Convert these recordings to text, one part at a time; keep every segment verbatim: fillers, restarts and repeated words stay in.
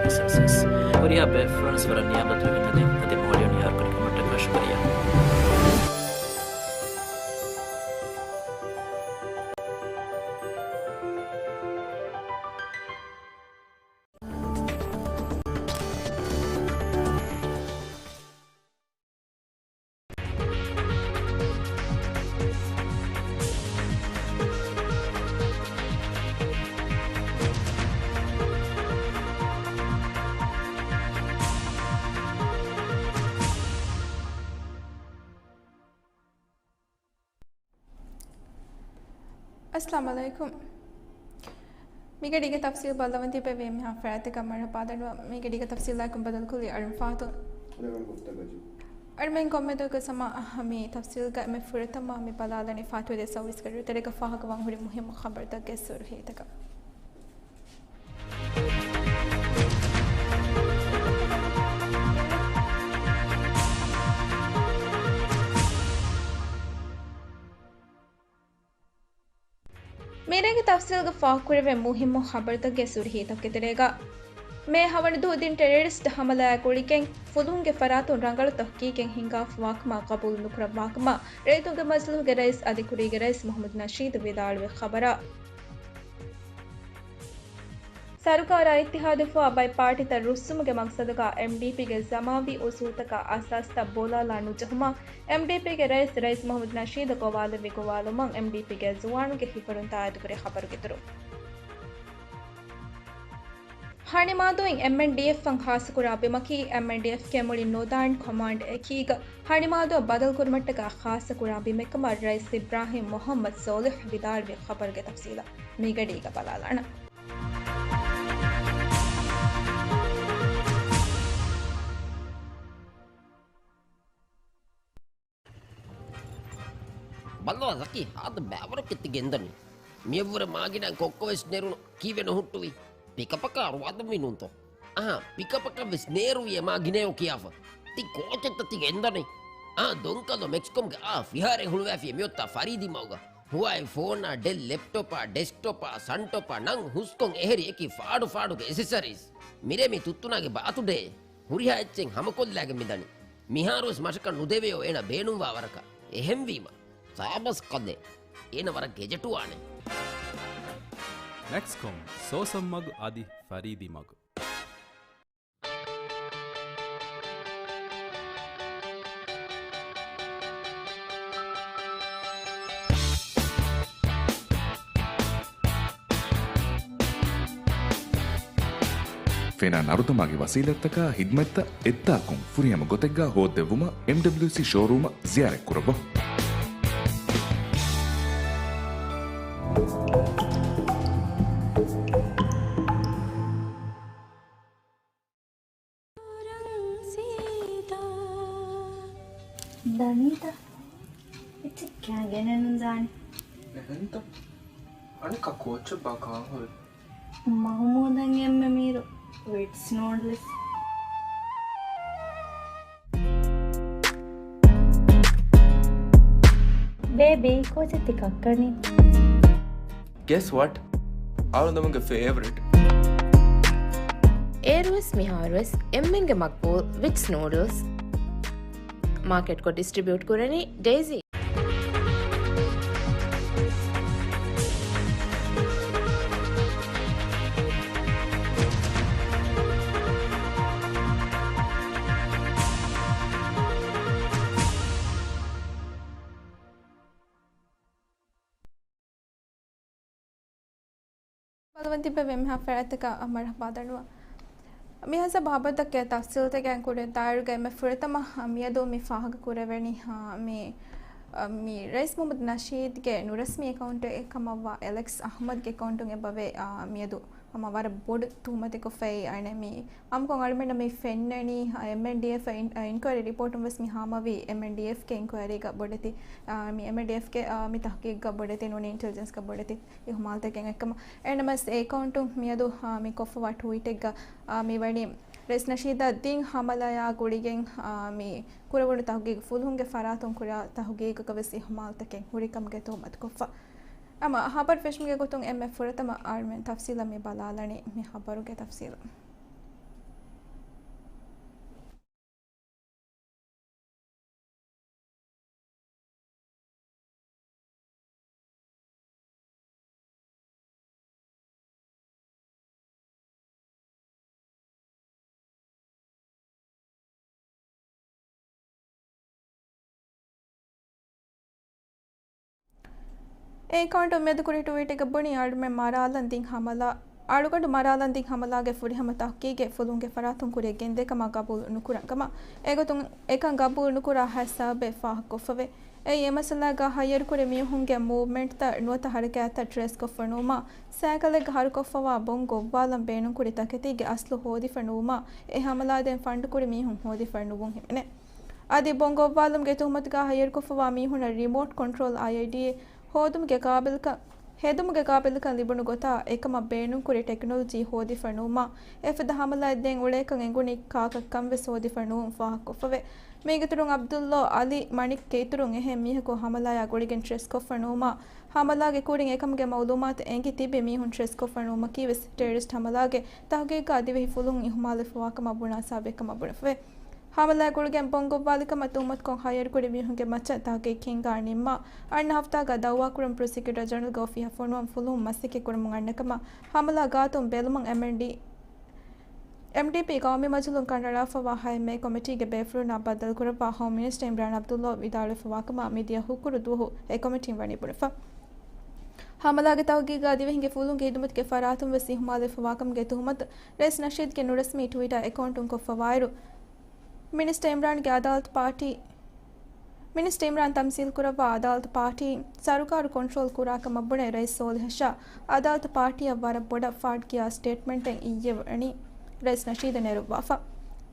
އެސްއެސް. ހުރިހާ ބޭފުޅުންވެސް ވަރަށް ނިޔާމަތު މި ތަދެއް ތަދެއް މޯލިޔޯ ނިޔާރުކުރި ކަމަށްޓަކާ ޝުކުރިއްޔާ. އައްސަލާމު ޢަލައިކުމް. މިގަޑީގެ ތަފްސީލް ބައްލަވަން ތިބެ ވީ މިހާ ފަރާތެއްގަ މަރުޙަބާ ދަނޑުވަ. މިގަޑީގެ ތަފްސީލާއެކު ބަދަލުކޮށްލީ އަޅުން ފާތުން. އަޅުމެން ކޮންމެދުވަހަކުވެސް ހަމަ މި ތަފްސީލްގަ އެންމެ ފުރަތަމަ މި ބަލާލަނީ ފާތުވެދޭ ސައުވީސް ގަޑިއިރު ތެރޭގަ ފާހަގަވާން ހުރި މުހިއްމު ޚަބަރުތަކުގެ ސުރުޚީތަކަށް. މިރޭގެ ތަފްސީލްގަ ފާހަގަކުރެވޭ މުހިއްމު ޚަބަރުތަކުގެ ސުރުޚީތަކުގެ ތެރޭގަ، މޭ ހަވަނަ ދުވަހު ދިން ޓެރަރިސްޓް ހަމަލާއާ ގުޅިގެން ފުލުހުންގެ ފަރާތުން ރަނގަޅު ތަހުގީގެއް ހިނގާފަވާކަމަށް ގަބޫލު ނުކުރައްވާކަމަށް ރައްޔިތުންގެ މަޖިލީހުގެ ރައީސް އަދި ކުރީގެ ރައީސް މުޙައްމަދު ނަޝީދު ވިދާޅުވި ޚަބަރާ. ސަރުކާރާ އިއްތިޙާދުފާ ބައެއް ޕާޓީތައް ރުއްސުމުގެ މަގްސަދުގަ އެމްޑީޕީގެ ޖަމާވީ އުސޫލުތަކާ އަސާސްތައް ބޯލާލާ ނުޖެހުމަށް އެމްޑީޕީގެ ރައީސް، ރައީސް މުޙައްމަދު ނަޝީދު ގޮވާލެއްވި ގޮވާލުމަށް އެމްޑީޕީގެ ޒުވާނުންގެ ހިފަރުން ތާއީދުކުރި ޚަބަރުގެ ދުރުން. ހަނިމާދޫއިން އެމްއެންޑީއެފްއަށް ޚާއްޞަކުރާ ބިމަކީ، އެމްއެންޑީއެފްގެ މުޅި ނޯދާންޑް ކޮމާންޑް އެކީގަ ހަނިމާދޫއަށް ބަދަލުކުރުމަށްޓަކާ ޚާއްޞަކުރާ ބިމެއްކަމަށް ރައީސް އިބްރާހިމް މުޙައްމަދު ސޯލިޙް ވިދާޅުވި ޚަބަރުގެ ތަފްސީލަށް މިގަޑީގަ ބަލާލާނަން. ބައްލަވާ ޒަކީ، ހާދަ ބައިވަރަކަށް ތި ގެންދަނީ. މިއަށްވުރެ މާގިނަ ކޮއްކޮވެސް ނެރުނު ކީއްވެ ނުހުއްޓުވީ؟ ޕިކަޕަކާ ރުވާދަންވީ ނޫންތޯ؟ އަހާ، ޕިކަޕަކަށްވެސް ނޭރުވި އެ މާ ގިނައޯ ކިޔާފަ. ތި ކޯޗެއްތަ ތި ގެންދަނީ؟ އާ، ދޮންކަލޯ މެކްސްކޮމްގެ އާ ފިހާރައެއް ހުޅުވައިފި އެ މިއޮތާ ފަރީދީ މަގުގަ. ހުވާއި ފޯނާ، ޑެލް ލެޕްޓޮޕާ، ޑެސްކްޓޮޕާ، ސަންޓޮޕާ ނަން ހުސްކޮން އެހެރި އެކި ފާޑު ފާޑުގެ އެސެސަރީސް. މިރޭ މި ތުއްތުނާގެ ބާތުޑޭ. ހުރިހާ އެއްޗެއް ހަމަކޮށްލާގެން މިދަނީ. މިހާރުވެސް މަށަކަށް ނުދެވެޔޯ އޭނަ ބޭނުންވާ ވަރަކަށް. އެހެންވީމަ، ސާބަސް ކަލޭ. އޭނަ ވަރަށް ގެޖެޓުވާނެ. މެކްސްކޮމް، ސޯސަން މަގު އަދި ފަރީދީ މަގު. ފެނާ ނަރުދަމާގެ ވަސީލަތްތަކާ ހިދްމަތްތައް އެއްދާކުން ފުރިހަމަ ގޮތެއްގަ ހޯއްދެއްވުމަށް އެމްޑަބްލިއުސީ ޝޯރޫމަށް ޒިޔާރަތްކުރައްވަ. ދަނީތަ؟ އެއްޗެއް ކާ ގެނެއްނު ދާނެ. އެހެންތަ؟ އަނެއްކާ ކޯއްޗެއްބާ ކާން ހުރީ؟ މަހުމޫދަށް އެންމެ މީރު ވިޓްސް ނޫޑްލްސް. ބޭބީ، ކޯޗެއް ތި ކައްކަނީ؟ Guess what? އަޅުގަނޑުމެންގެ ފޭވަރިޓް. އޭރުވެސް މިހާރުވެސް އެންމެންގެ މަގްބޫލް ވިޓްސް ނޫޑްލްސް. މާކެޓްކޮށް ޑިސްޓްރިބިއުޓް ކުރަނީ ޑެއިސީ. ބަލަވަން ތިބެ ވެ މިހާ ފަރާތްތަކަށް މަރުޙަބާ ދަނޑުވަ. މިހާ ސަބަބުތަކެއް ތަފްސީލްތަކެއް ކުރި ދާއިރުގައި މެ ފުރަތަމަ މިއަދު މި ފާހަގަ ކުރެވެނީ، މި، މި ރައީސް މުޙައްމަދު ނަޝީދްގެ ނުރަސްމީ އެކައުންޓެއް ކަމަށްވާ އެލެކްސް އަޙްމަދްގެ އެކައުންޓުން އެބަވޭ، މިއަދު ހަމަ ވަރަށް ބޮޑު ތުހުމަތެއް ކޮށްފައި އަނެއް މި އާއްމުކޮށް އަޅުމެންނަށް މި ފެންނަނީ، އެމްއެންޑީއެފް އިން-، އިންކުއަރީ ރިޕޯޓުން ވެސް މި ހާމަވީ އެމްއެންޑީއެފްގެ އިންކުއަރީގަ ބޮޑެތި، އާ، މި އެމްއެންޑީއެފްގެ، އާ، މި ތަހުގީގުގަ ބޮޑެތި ނޫނީ އިންޓެލިޖެންސްގަ ބޮޑެތި އިހުމާލުތަކެއް އެއްކަމަށް. އެހެންނަމަވެސް އެ އެކައުންޓުން މިއަދު، އާ، މި ކޮށްފަވާ ޓުވީޓެއްގަ، އާ، މި ވަނީ ރައީސް ނަޝީދަށް ދިން ހަމަލާއާ ގުޅިގެން، އާ، މި ކުރެވުނު ތަހުގީގު ފުލުހުންގެ ފަރާތުން ކުރާ ތަހުގީގަކަށް ވެސް އިހުމާލުތަކެއް ހުރިކަމުގެ ތުހުމަތު ކޮށްފަ. އަމަ ހަބަރު ފެށުމުގެ ގޮތުން އެންމެ ފުރަތަމަ އަޅުމެން ތަފްސީލަށް މި ބަލާލަނީ މި ހަބަރުގެ ތަފްސީލު. އެ އެކައުންޓު މިއަދު ކުރި ޓުވީޓެއްގަ ބުނީ، އަޅުމެން މަރާލަން ދިން ހަމަލާ، އަޅުގަނޑު މަރާލަން ދިން ހަމަލާގެ ފުރިހަމަ ތަހުގީގެއް ފުލުހުންގެ ފަރާތުން ކުރިއަށް ގެންދޭ ކަމަށް ގަބޫލު ނުކުރަން ކަމަށް. އެގޮތުން އެކަން ގަބޫލު ނުކުރާ ހަތް ސަބަބެއް ފާހަގަކޮށްފަވޭ. އެއީ އެ މައްސަލާގަ ހައްޔަރުކުރި މީހުންގެ މޫވްމަންޓްތައް ނުވަތަ ހަރަކާތްތައް ޓްރޭސްކޮށްފަ ނުވުމާ، ސައިކަލެއްގަ ހަރުކޮށްފަވާ ބޮން ގޮއްވާލަން ބޭނުންކުރި ތަކެތީގެ އަސްލު ހޯދިފަ ނުވުމާ، އެ ހަމަލާދޭން ފަންޑުކުރި މީހުން ހޯދިފަ ނުވުން ހިމެނޭ. އަދި ބޮން ގޮއްވާލުމުގެ ތުހުމަތުގަ ހައްޔަރުކޮށްފަވާ މީހުންނަށް ރިމޯޓް ކޮންޓްރޯލް އައިއީޑީއެއް ހޯދުމުގެ ގާބިލްކަން، ހެދުމުގެ ގާބިލްކަން ލިބުނު ގޮތާ އެކަމަށް ބޭނުންކުރި ޓެކްނޮލޮޖީ ހޯދިފަ ނުވުމާ، އެފަދަ ހަމަލާއެއް ދޭން އުޅޭކަން އެނގުނީ ކާކަށްކަން ވެސް ހޯދިފަ ނުވުން ފާހަގަކޮށްފަވޭ. މީގެއިތުރުން އަބްދުއްލޯ އަލީ މަނިކްގެ އިތުރުން އެހެން މީހަކު ހަމަލާޔާ ގުޅިގެން ޓްރޭސްކޮށްފަ ނުވުމާ، ހަމަލާގެ ކުރިން އެކަމުގެ މައުލޫމާތު އެނގި ތިބި މީހުން ޓްރޭސްކޮށްފަ ނުވުމަކީ ވެސް ޓެރަރިސްޓް ހަމަލާގެ ތަހުގީގާ ދިވެހި ފުލުހުން އިހުމާލުވެފަވާކަމަށް ބުނާ ސަބަބެއްކަމަށް ބުނެފަވޭ. ހަމަލާ ގުޅިގެން ބޮން ގޮއްވާލިކަމަށް ތުހުމަތުކޮށް ހައްޔަރުކުރި މީހުންގެ މައްޗަށް ތަހުގީގު ހިންގާ ނިންމާ، އަންނަ ހަފްތާގަ ދައުވާކުރަން ޕްރޮސިކިއުޓަރ ޖެނެރަލްގެ އޮފީހަށް ފޮނުވަން ފުލުހުން މަސައްކަތްކުރަމުން އަންނަކަމަށް ހަމަލާ ގާތުން ބެލުމަށް އެމްއެންޑީ، އެމްޑީޕީ ގައުމީ މަޖިލުން ކަނޑައަޅާފަވާ ހައެއް މޭ ކޮމިޓީގެ ބޭފުޅުންނާ ބައްދަލުކުރައްވާ ހޯމް މިނިސްޓަރ އިމްރާން އަބްދުއްލޯ ވިދާޅުވެފަވާކަމަށް މިދިޔަ ހުކުރު ދުވަހު އެ ކޮމިޓީން ވަނީ ބުނެފަ. ހަމަލާގެ ތަހުގީގާ ދިވެހިންގެ ފުލުހުންގެ ހިދުމަތުގެ ފަރާތުން ވެސް އިހުމާލުވެފަވާކަމުގެ ތުހުމަތު ރައީސް ނަޝީދުގެ ނުރަސްމީ ޓުވިޓާ އެކައުންޓުން ކޮށްފަވާއިރު، މިނިސްޓަރ އިމްރާންގެ އަދާލަތު ޕާޓީ، މިނިސްޓަރ އިމްރާން ތަމްސީލްކުރައްވާ އަދާލަތު ޕާޓީން ސަރުކާރު ކޮންޓްރޯލް ކުރާކަމަށް ބުނެ ރައީސް ސޯލިހަށާ އަދާލަތު ޕާޓީއަށް ވަރަށް ބޮޑަށް ފާޑް ކިޔާ ސްޓޭޓްމަންޓެއް އިއްޔެ ވަނީ ރައީސް ނަޝީދު ނެރުއްވާފަ.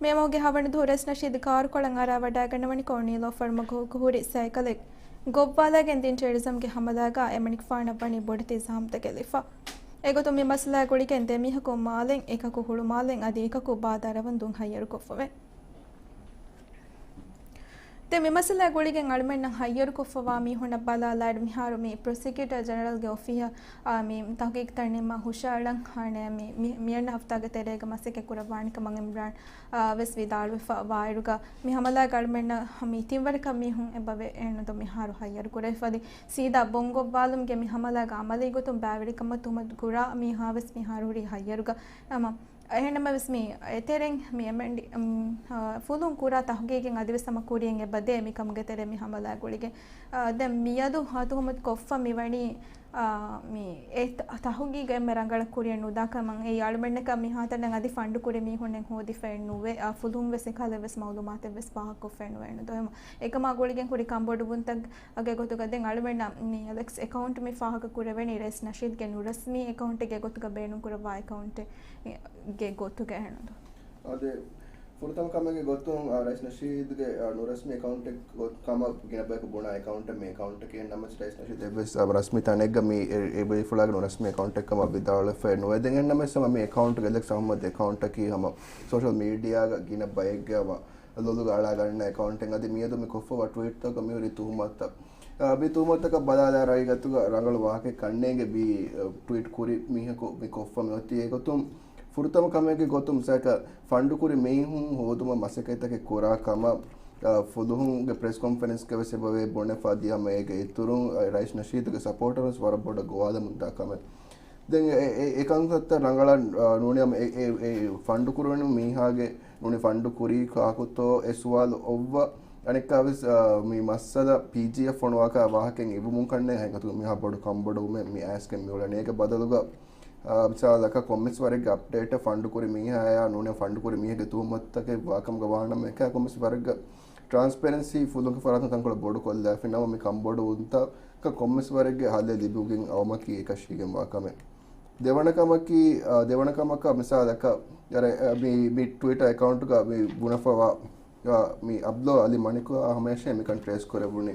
މޭ މަހުގެ ހަވަނަ ދުވަހު ރައީސް ނަޝީދު ކާރުކޮޅަށް އަރާ ވަޑައިގަންނަވަނިކޮށް ނީލޯފަރު މަގު ހުކުހުރި ސައިކަލެއް ގޮއްވާލައިގެން ދިން ޓެރަރިޒަމްގެ ހަމަލާގާ އެމަނިކުފާނަށް ވަނީ ބޮޑެތި ޒަހަމަތަކެއް ލިބިފަ. އެގޮތުން މި މައްސަލާ ގުޅިގެން ދެ މީހަކު މާލެން، އެކަކު ހުޅުމާލެން އަދި އެކަކު ބާދަ އަރަވަން ދުން ހައްޔަރުކޮށްފަވޭ. ދެން މި މައްސަލާ ގުޅިގެން އަޅުމެންނަށް ހައްޔަރުކޮށްފަވާ މީހުންނަށް ބަލާލާއިރު، މިހާރު މި ޕްރޮސިކިއުޓަރ ޖެނެރަލްގެ އޮފީހަށް، އާ، މި ތަހުގީގުތައް ނިންމާ ހުށައަޅަން ހާނެ މި، މި، މިއަންނަ ހަފްތާގެ ތެރޭގަ މަސައްކަތް ކުރައްވާނެ ކަމަށް އިމްރާން، އާ، ވެސް ވިދާޅުވެފަ ވާއިރުގަ، މި ހަމަލާގަ އަޅުމެންނަށް މި ތިންވަރަކަށް މީހުން އެބަވޭ އެންނުދޯ މިހާރު ހައްޔަރު ކުރެވިފަ. އަދި ސީދާ ބޮން ގޮއްވާލުމުގެ މި ހަމަލާގަ އަމަލީ ގޮތުން ބައިވެރިކަމަށް ތުހުމަތު ކުރާ މީހާ ވެސް މިހާރު ހުރީ ހައްޔަރުގަ. އަމަ އެހެންނަމަވެސް މި އެތެރެއިން މި އެމްއެންޑީ، އުމް، އާ، ފުލުން ކުރާ ތަހުގީގެއް އަދިވެސް ހަމަ ކުރިއަށް އެބަދޭ މިކަމުގެ ތެރޭ މި ހަމަލާ ގުޅިގެން. އާ، ދެން މިއަދު ތުހުމަތު ކޮށްފަ މިވަނީ، އާ، މި އެ ތަ-، ތަހުގީގަށް އެންމެ ރަނގަޅަށް ކުރިއަށް ނުދާ ކަމަށް. އެއީ އަޅުމެންނަކަށް މިހާތަނަށް އަދި ފަންޑު ކުރި މީހުންނެއް ހޯދިފައެއް ނުވޭ. އާ، ފުލުހުން ވެސް އެކަހަލަ ވެސް މައުލޫމާތެއް ވެސް ފާހަގަކޮށްފައެއް ނުވޭ. އެކަމާ ގުޅިގެން ކުރި ކަންބޮޑުވުންތައް ގެ ގޮތުގަ ދެން އަޅުމެންނަށް މި އެލެކްސް އެކައުންޓް މި ފާހަގަ ކުރެވެނީ ރައީސް ނަޝީދްގެ ނުރަސްމީ އެކައުންޓެއްގެ ގޮތުގަ ބޭނުން ކުރައްވާ އެކައުންޓެއް ގެ ގޮތުގަ އެހެންނު. އާދެ، ފުރަތަމަ ކަމެއްގެ ގޮތުން، އާ، ރައީސް ނަޝީދްގެ، އާ، ނުރަސްމީ އެކައުންޓެއް ގޮތް ކަމަށް ގިނަ ބަޔަކު ބުނާ އެކައުންޓެއް މި އެކައުންޓަކީ. ނަމަވެސް ރައީސް ނަޝީދް އެއްވެސް، އާ، ރަސްމީ ތަނެއްގަ މި އެ، އެ ބޭފުޅާގެ ނުރަސްމީ އެކައުންޓެއް ކަމަށް ވިދާޅުވެފައެއް ނުވޭ. ދެން އެހެންނަމަވެސް ހަމަ މި އެކައުންޓްގެ އެލެކްސް އަހުމަދު އެކައުންޓަކީ ހަމަ ސޯޝަލް މީޑިއާގަ ގިނަ ބައެއްގެ ހަމަ ލޮލުގަ އަޅާގަންނަ އެކައުންޓެއް. އަދި މިއަދު މި ކޮށްފަވާ ޓްވީޓްތަކަށް މިހުރި ތުހުމަތުތައް، އާ، މި ތުހުމަތަކަށް ބަލާލާ ރައީގަތުގަ ރަނގަޅު ވާހަކައެއް ކަންނޭނގެ މި، އާ، ޓްވީޓް ކުރި މީހަކު މި ކޮށްފަ މިއޮތީ. އެގޮތުން ފުރަތަމަ ކަމެއްގެ ގޮތުން މިސާލަކަށް ފަންޑު ކުރި މީހުން ހޯދުމަށް މަސައްކަތްތަކެއް ކުރާ ކަމަށް، އާ، ފުލުހުންގެ ޕްރެސް ކޮންފަރެންސްގަ ވެސް އެބަވޭ ބުނެފަ. އަދި ހަމަ އޭގެ އިތުރުން، އާ، ރައީސް ނަޝީދުގެ ސަޕޯޓަރުން ވެސް ވަރަށް ބޮޑަށް ގޮވާލަމުންދާ ކަމެއް. ދެން އެ، އެ، އެ ކަންތައްތައް ރަނގަޅަށް، އާ، ނޫނީ ހަމަ އެ، އެ، އެ ފަންޑު ކުރުވަނި މީހާގެ ނޫނީ ފަންޑު ކުރީ ކާކުތޯ އެ ސުވާލު އޮއްވަ. އަނެއްކާވެސް، އާ، މި މައްސަލަ ޕީޖީއަށް ފޮނުވާކަށް ވާހަކައެއް އިވުމުން ކަންނޭނގެ ހަގީގަތުގަ މިހާ ބޮޑު ކަންބޮޑުވުމެއް މި އައިސްގެން މިއުޅެނީ. އޭގެ ބަދަލުގަ، އާ، މިސާލަކަށް ކޮންމެސް ވަރެއްގެ އަޕްޑޭޓެއް ފަންޑު ކުރި މީހާޔާ ނޫނީ ފަންޑު ކުރި މީހެއްގެ ތުހުމަތުތަކެއް ވާކަމުގަ ވާނަމަ އެކާ ކޮންމެސް ވަރެއްގެ ޓްރާންސްޕެރެންސީ ފުލުންގެ ފަރާތުން ތަންކޮޅެއް ބޮޑުކޮށްލާފި ނަމަ މި ކަންބޮޑުވުންތަކަށް ކޮންމެސް ވަރެއްގެ ހައްލެއް ލިބިގެން އައުމަކީ އެކަށީގެންވާ ކަމެއް. ދެވަނަ ކަމަކީ، އާ، ދެވަނަ ކަމަކަށް މިސާލަކަށް، އަރަ، އަ، މި، މި ޓްވިޓަރ އެކައުންޓުގަ މި ބުނެފަވާ، އާ، މި އަބްދުލް އަލީ މަނިކު ހަމައެކަނި މިކަން ޓްރޭސް ކުރެވުނީ.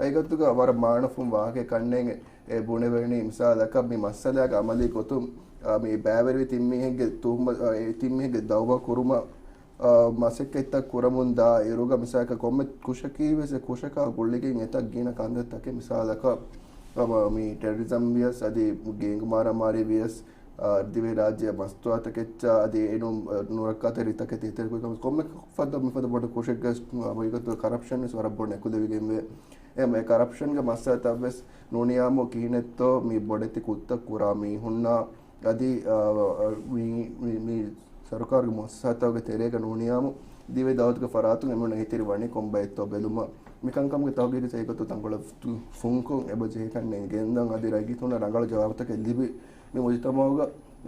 އެގޮތުގަ ވަރަށް މާނަފުން ވާހަކައެއް ކަންނޭނގެ އެ ބުނެވެނީ. މިސާލަކަށް މި މައްސަލާގެ އަމަލީ ގޮތުން، އާ، މި ބައިވެރިވި ތިން މީހެއްގެ ތުހުމަ-، އާ، އެ ތިން މީހެއްގެ ދައުވާ ކުރުމަށް، އާ، މަސައްކަތްތައް ކުރަމުން ދާ އިރުގަ މިސާލަކަށް ކޮންމެ ކުށަކީ ވެސް އެ ކުށަކާ ގުޅިގެން އެތައް ގިނަ ކަންތައްތަކެއް މިސާލަކަށް، އާ، މި ޓެރަރިޒަމް ވިޔަސް އަދި ގޭންގު މާރާމާރީ ވިޔަސް، އާ، ދިވެހިރާއްޖެ މަސްތުވާތަކެއްޗާ އަދި އެނޫން، އާ، ނުރައްކާތެރި ތަކެތި އެތެރެކުރި ކަމަށް ކޮންމެ ފަދަ މިފަދަ ބޮޑު ކުށެއްގަ ހަގީގަތުގަ ކަރަޕްޝަން ވެސް ވަރަށް ބޮޑަށް އެކުލެވިގެންވޭ. އެ ކަރަޕްޝަންގެ މައްސަލަތައް ވެސް ނޫނިއްޔާމު ކިހިނެއްތޯ މި ބޮޑެތި ކުށްތައް ކުރާ މީހުންނާ އަދި، އާ، މި، މި، މި ސަރުކާރުގެ މުއައްސަސާތަކުގެ ތެރޭގަ ނޫނިއްޔާމު ދިވެހި ދައުލަތުގެ ފަރާތުން އެމީހުން އެހީތެރި ވަނީ ކޮންބައެއްތޯ ބެލުމަށް. މިކަންކަމުގެ ތަހުގީގު ސައިގޮތު ތަންކޮޅެއް ފުންކޮށް އެބަ ޖެހިކަންނެއް ގެންދަން އަދި ރައްޔިތުންނަށް ރަނގަޅު ޖަވާބުތަކެއް ލިބި މި މުޖުތަމަޢުގަ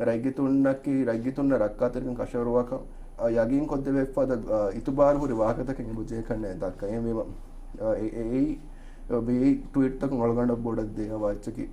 ރައްޔިތުންނަކީ ރައްޔިތުންނަށް ރައްކާތެރިކަން ކަށަވަރުވާކަން އަ، ޔަގީން ކޮށްދެވޭފަދަ އިތުބާރު ހުރި ވާހަކަތަކެއް އެބަ ޖެހިކަންނެއް ދައްކަ. އެހެންވީމަ އެ، އެ، އެއީ މިއީ ޓްވީޓްތަކުން އަޅުގަނޑަށް ބޮޑަށް ދޭ ހަވާ އެއްޗަކީ.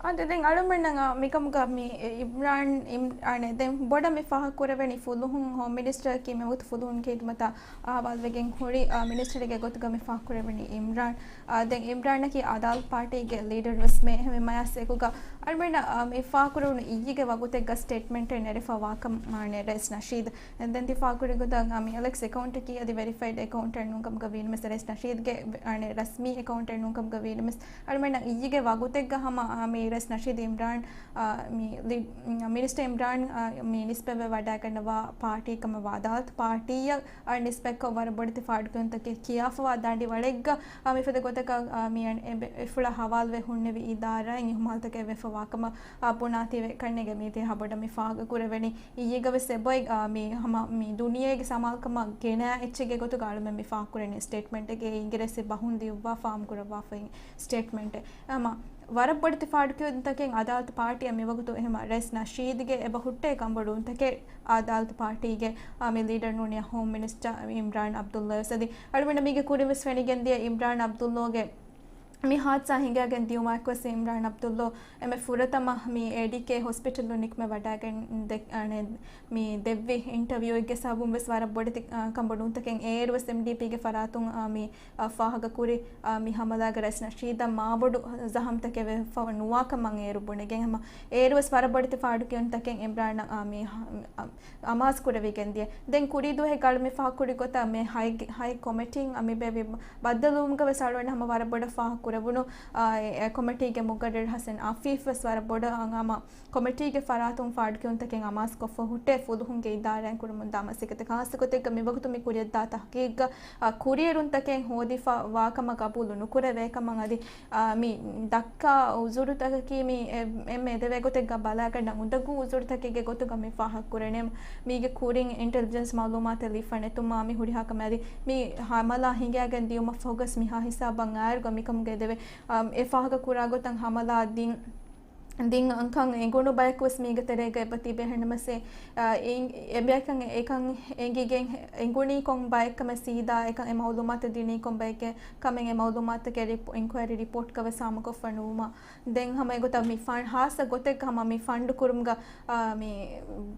އާދެ، ދެން އަޅުމެންނަށް މިކަމުގަ މި އިމްރާން، އިމް-، އާނެ، ދެން ބޮޑަށް މި ފާހަގަ ކުރެވެނީ ފުލުހުން ހޯމް މިނިސްޓަރަކީ މިވަގުތު ފުލުހުންގެ ހިދުމަތާ އަހުވާލުވެގެން ހުރި، އާ، މިނިސްޓަރެއްގެ ގޮތުގަ މި ފާހަގަ ކުރެވެނީ އިމްރާން. އާ، ދެން އިމްރާނަކީ އަދާލަތު ޕާޓީގެ ލީޑަރު ވެސް މެ. އެހެންވީމަ އެކުގަ އަޅުމެންނަށް، އާ، މި ފާހަގަ ކުރެވުނު އިއްޔެގެ ވަގުތެއްގަ ސްޓޭޓްމަންޓެއް ނެރެފަ ވާކަމަށް ރައީސް ނަޝީދު ދެން ދިފާ ކުރި ގޮތަށް، އާ، މި އެލެކްސް އެކައުންޓަކީ އަދި ވެރިފައިޑް އެކައުންޓެއް ނޫންކަމުގަ ވީނަމަސް ރައީސް ނަޝީދުގެ، އާނެ، ރަސްމީ އެކައުންޓެއް ނޫންކަމުގަ ވީނަމަސް އަޅުމެންނަށް އިއްޔެގެ ވަގުތެއްގަ ހަމަ، އާ، މި ރައީސް ނަޝީދު އިމްރާން، އާ، މި ލި-، މިނިސްޓަރ އިމްރާން، އާ، މި ނިސްބަތްވެ ވަޑައިގަންނަވާ ޕާޓީ ކަމަށް ވާ އަދާލަތު ޕާޓީއަށް، އާ، ނިސްބަތްކޮށް ވަރަށް ބޮޑެތި ފާޑުކިޔުންތަކެއް ކިޔާފަވާ ދަނޑިވަޅެއްގަ، އާ، މިފަދަ ގޮތަކަށް، އާ، މި އަން-، އެ-، އެފުޅާ ހަވާލުވެ ހުންނެވި އިދާރާއިން އިހުމާލުތަކެއް ވެފަ ވާކަމަށް، އާ، ބުނާތީވެ ކަންނޭނގެ މީތި ހަ ބޮޑަށް މި ފާހަގަ ކުރެވެނީ. އިއްޔެގަވެސް އެބައޮތް، އާ، މި ހަމަ މި ދުނިޔޭގެ ސަމާލުކަމަށް ގެނައި އެއްޗެއްގެ ގޮތުގަ އަޅުމެން މި ފާހަގަކުރަނީ ސްޓޭޓްމަންޓެއްގެ އިނގިރޭސި ބަހުން ދިއުއްވާ ފާމް ކުރައްވާފައި ސްޓޭޓްމަންޓެއް. ހަމަ ވަރަށް ބޮޑެތި ފާޑުކިޔުންތަކެއް އަދާލަތު ޕާޓީއަށް މިވަގުތު އެހެމަ ރައީސް ނަޝީދުގެ އެބަ ހުއްޓޭ ކަންބޮޑުވުންތަކެއް އަދާލަތު ޕާޓީގެ، އާ، މި ލީޑަރ ނޫނީ ހޯމް މިނިސްޓަރ އިމްރާން އަބްދުއްލާ ވެސް އަދި އަޅުމެންނަށް މީގެ ކުރިން ވެސް ފެނިގެންދިޔަ އިމްރާން އަބްދުއްލޯގެ މި ހާދިސާ ހިނގައިގެން ދިޔުމާއެކުވެސް އިމްރާން އަބްދުއްލޯ އެންމެ ފުރަތަމަ މި އޭޑީކޭ ހޮސްޕިޓަލު ނިކުމެ ވަޑައިގެން ދެ-، އަނެ، މި ދެއްވި އިންޓަވިއުއެއްގެ ސަބަބުން ވެސް ވަރަށް ބޮޑެތި، އާ، ކަންބޮޑުވުންތަކެއް އޭރު ވެސް އެމްޑީޕީގެ ފަރާތުން، އާ، މި، އާ، ފާހަގަ ކުރި، އާ، މި ހަމަލާގަ ރައީސް ނަޝީދަށް މާބޮޑު ޒަހަމްތަކެއް ވެފަ ނުވާކަމަށް އޭރު ބުނެގެން ހަމަ އޭރު ވެސް ވަރަށް ބޮޑެތި ފާޑުކިޔުންތަކެއް އިމްރާން، އާ، މި ހަ-، އަމާޒު ކުރެވިގެން ދިޔަ. ދެން ކުރީ ދުވަހެއްގަ އަޅު މި ފާހަގަކުރި ގޮތަށް މި ހައި، ހައި ކޮމިޓީން އަ، މި ބޭއްވި ބައްދަލުވުމުގަ ވެސް އަޅުގަނޑު ހަމަ ވަރަށް ބޮޑަށް ފާހަގަކުރެވުނު، އާ، އެ، އެ ކޮމިޓީގެ މުގައްރަރު ހަސަން އަފީފް ވެސް ވަރަށް ބޮޑަށް އަ، ހަމަ ކޮމިޓީގެ ފަރާތުން ފާޑުކިޔުންތަކެއް އަމާޒުކޮށްފަ ހުއްޓޭ ފުލުހުންގެ އިދާރާއިން ކުރަމުންދާ މަސައްކަތެއް. ޚާއްޞަ ގޮތެއްގަ މިވަގުތު މި ކުރިޔަށްދާ ތަހުގީގުގަ، އާ، ކުރިއެރުންތަކެއް ހޯދިފަ ވާކަމަށް ގަބޫލު ނުކުރެވޭކަމަށް އަދި އާ، މި ދައްކާ އުޒުރުތަކަކީ މި އެ-، އެންމެ އެދެވޭ ގޮތެއްގަ ބަލާގަންނަ އުނދަގޫ އުޒުރުތަކެއްގެ ގޮތުގަ މި ފާހަގަކުރަނީ. މީގެ ކުރިން އިންޓެލިޖެންސް މައުލޫމާތެއް ލިބިފަ ނެތުމާ މި ހުރިހާ ކަމެއް އަދި މި ހަމަލާ ހިނގައިގެން ދިޔުމަށްފަހުގަސް މިހާ ހިސާބަށް އާއިރުގަ މިކަމުގެ އެދެވޭ، އާ، އެ ފާހަގަކުރާ ގޮތަށް ހަމަލާ ދިން ދިން ކަން އެނގުނު ބަޔަކުވެސް މީގެ ތެރޭގަ އެބަ ތިބޭ. ހެންނަމަސް، އާ، އެ-، އެބަޔަކަށް އެކަން އެނގިގެން އެނގުނީ ކޮން ބައެއްކަމެއް ސީދާ އެކަން އެ މައުލޫމާތު ދިނީ ކޮން ބައެއްގެ ކަމެއް އެ މައުލޫމާތުގެ ރިޕޯ-، އިންކުއަރީ ރިޕޯޓްގަ ވެސް ހާމަކޮށްފަ ނުވުމަށް. ދެން ހަމަ އެގޮތަށް މި ފަން-، ހާއްސަ ގޮތެއްގަ ހަމަ މި ފަންޑު ކުރުމުގަ، އާ، މި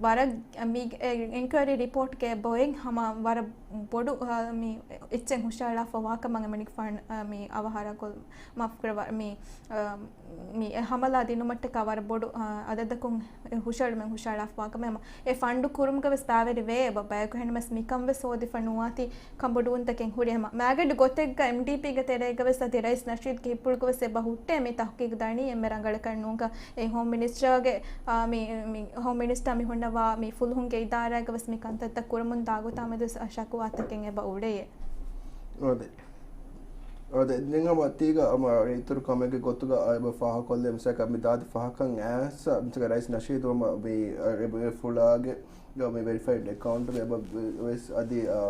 ވަރަށް މި އެ އިންކުއަރީ ރިޕޯޓްގެ ބޮއެއް ހަމަ ވަރަށް ބޮޑު، އާ، މި އެއްޗެއް ހުށައަޅާފަ ވާކަމަށް އެމަނިކު ފަން-، އާ، މި އަވަހާރަކޮށް މާފުކުރަވާ، މި، އާ، މި އެ ހަމަލާ ދިނުމަށްޓަކާ ވަރަށް ބޮޑު، އާ، އަދަދަކުން އެ ހުށައެޅުމެއް ހުށައަޅާފަވާކަމެއް ހަމަ އެ ފަންޑު ކުރުމުގަ ވެސް ބައިވެރިވޭ އެބަ ބަޔަކު. ހެންނަމަސް މިކަން ވެސް ހޯދިފަ ނުވާތީ ކަންބޮޑުވުންތަކެއް ހުރި ހަމަ. މާގަނޑު ގޮތެއްގަ އެމްޑީޕީގެ ތެރޭގަ ވެސް އަދި ރައީސް ނަޝީދުގެ ހިތްޕުޅުގަ ވެސް އެބަ ހުއްޓޭ މި ތަހުގީގު ދަނީ އެންމެ ރަނގަޅަކަށް ނޫންކަން. އެ ހޯމް މިނިސްޓަރގެ، އާ، މި، މި ހޯމް މިނިސްޓަރ މި ހުންނަވާ މި ފުލުހުންގެ އިދާރާގަ ވެސް މި ކަންތައްތައް ކުރަމުން ދާ ގޮތާ މެދު ވެސް ޝަކުވާތަކެއް އެބަ އުޅޭ. އާދެ. އާދެ، ދެން ހަމަ ތީގަ ހަމަ އިތުރު ކަމެއްގެ ގޮތުގަ އާ އެބަ ފާހަގަކޮށްލެވޭ މިސާލަކަށް މި ދާދި ފަހަކަށް އައިސް މިސާލަކަށް ރައީސް ނަޝީދު ހަމަ މި އެ ފުޅާގެ މި ވެރިފައިޑް އެކައުންޓުގަ އެބަ ވެސް އަދި، އާ،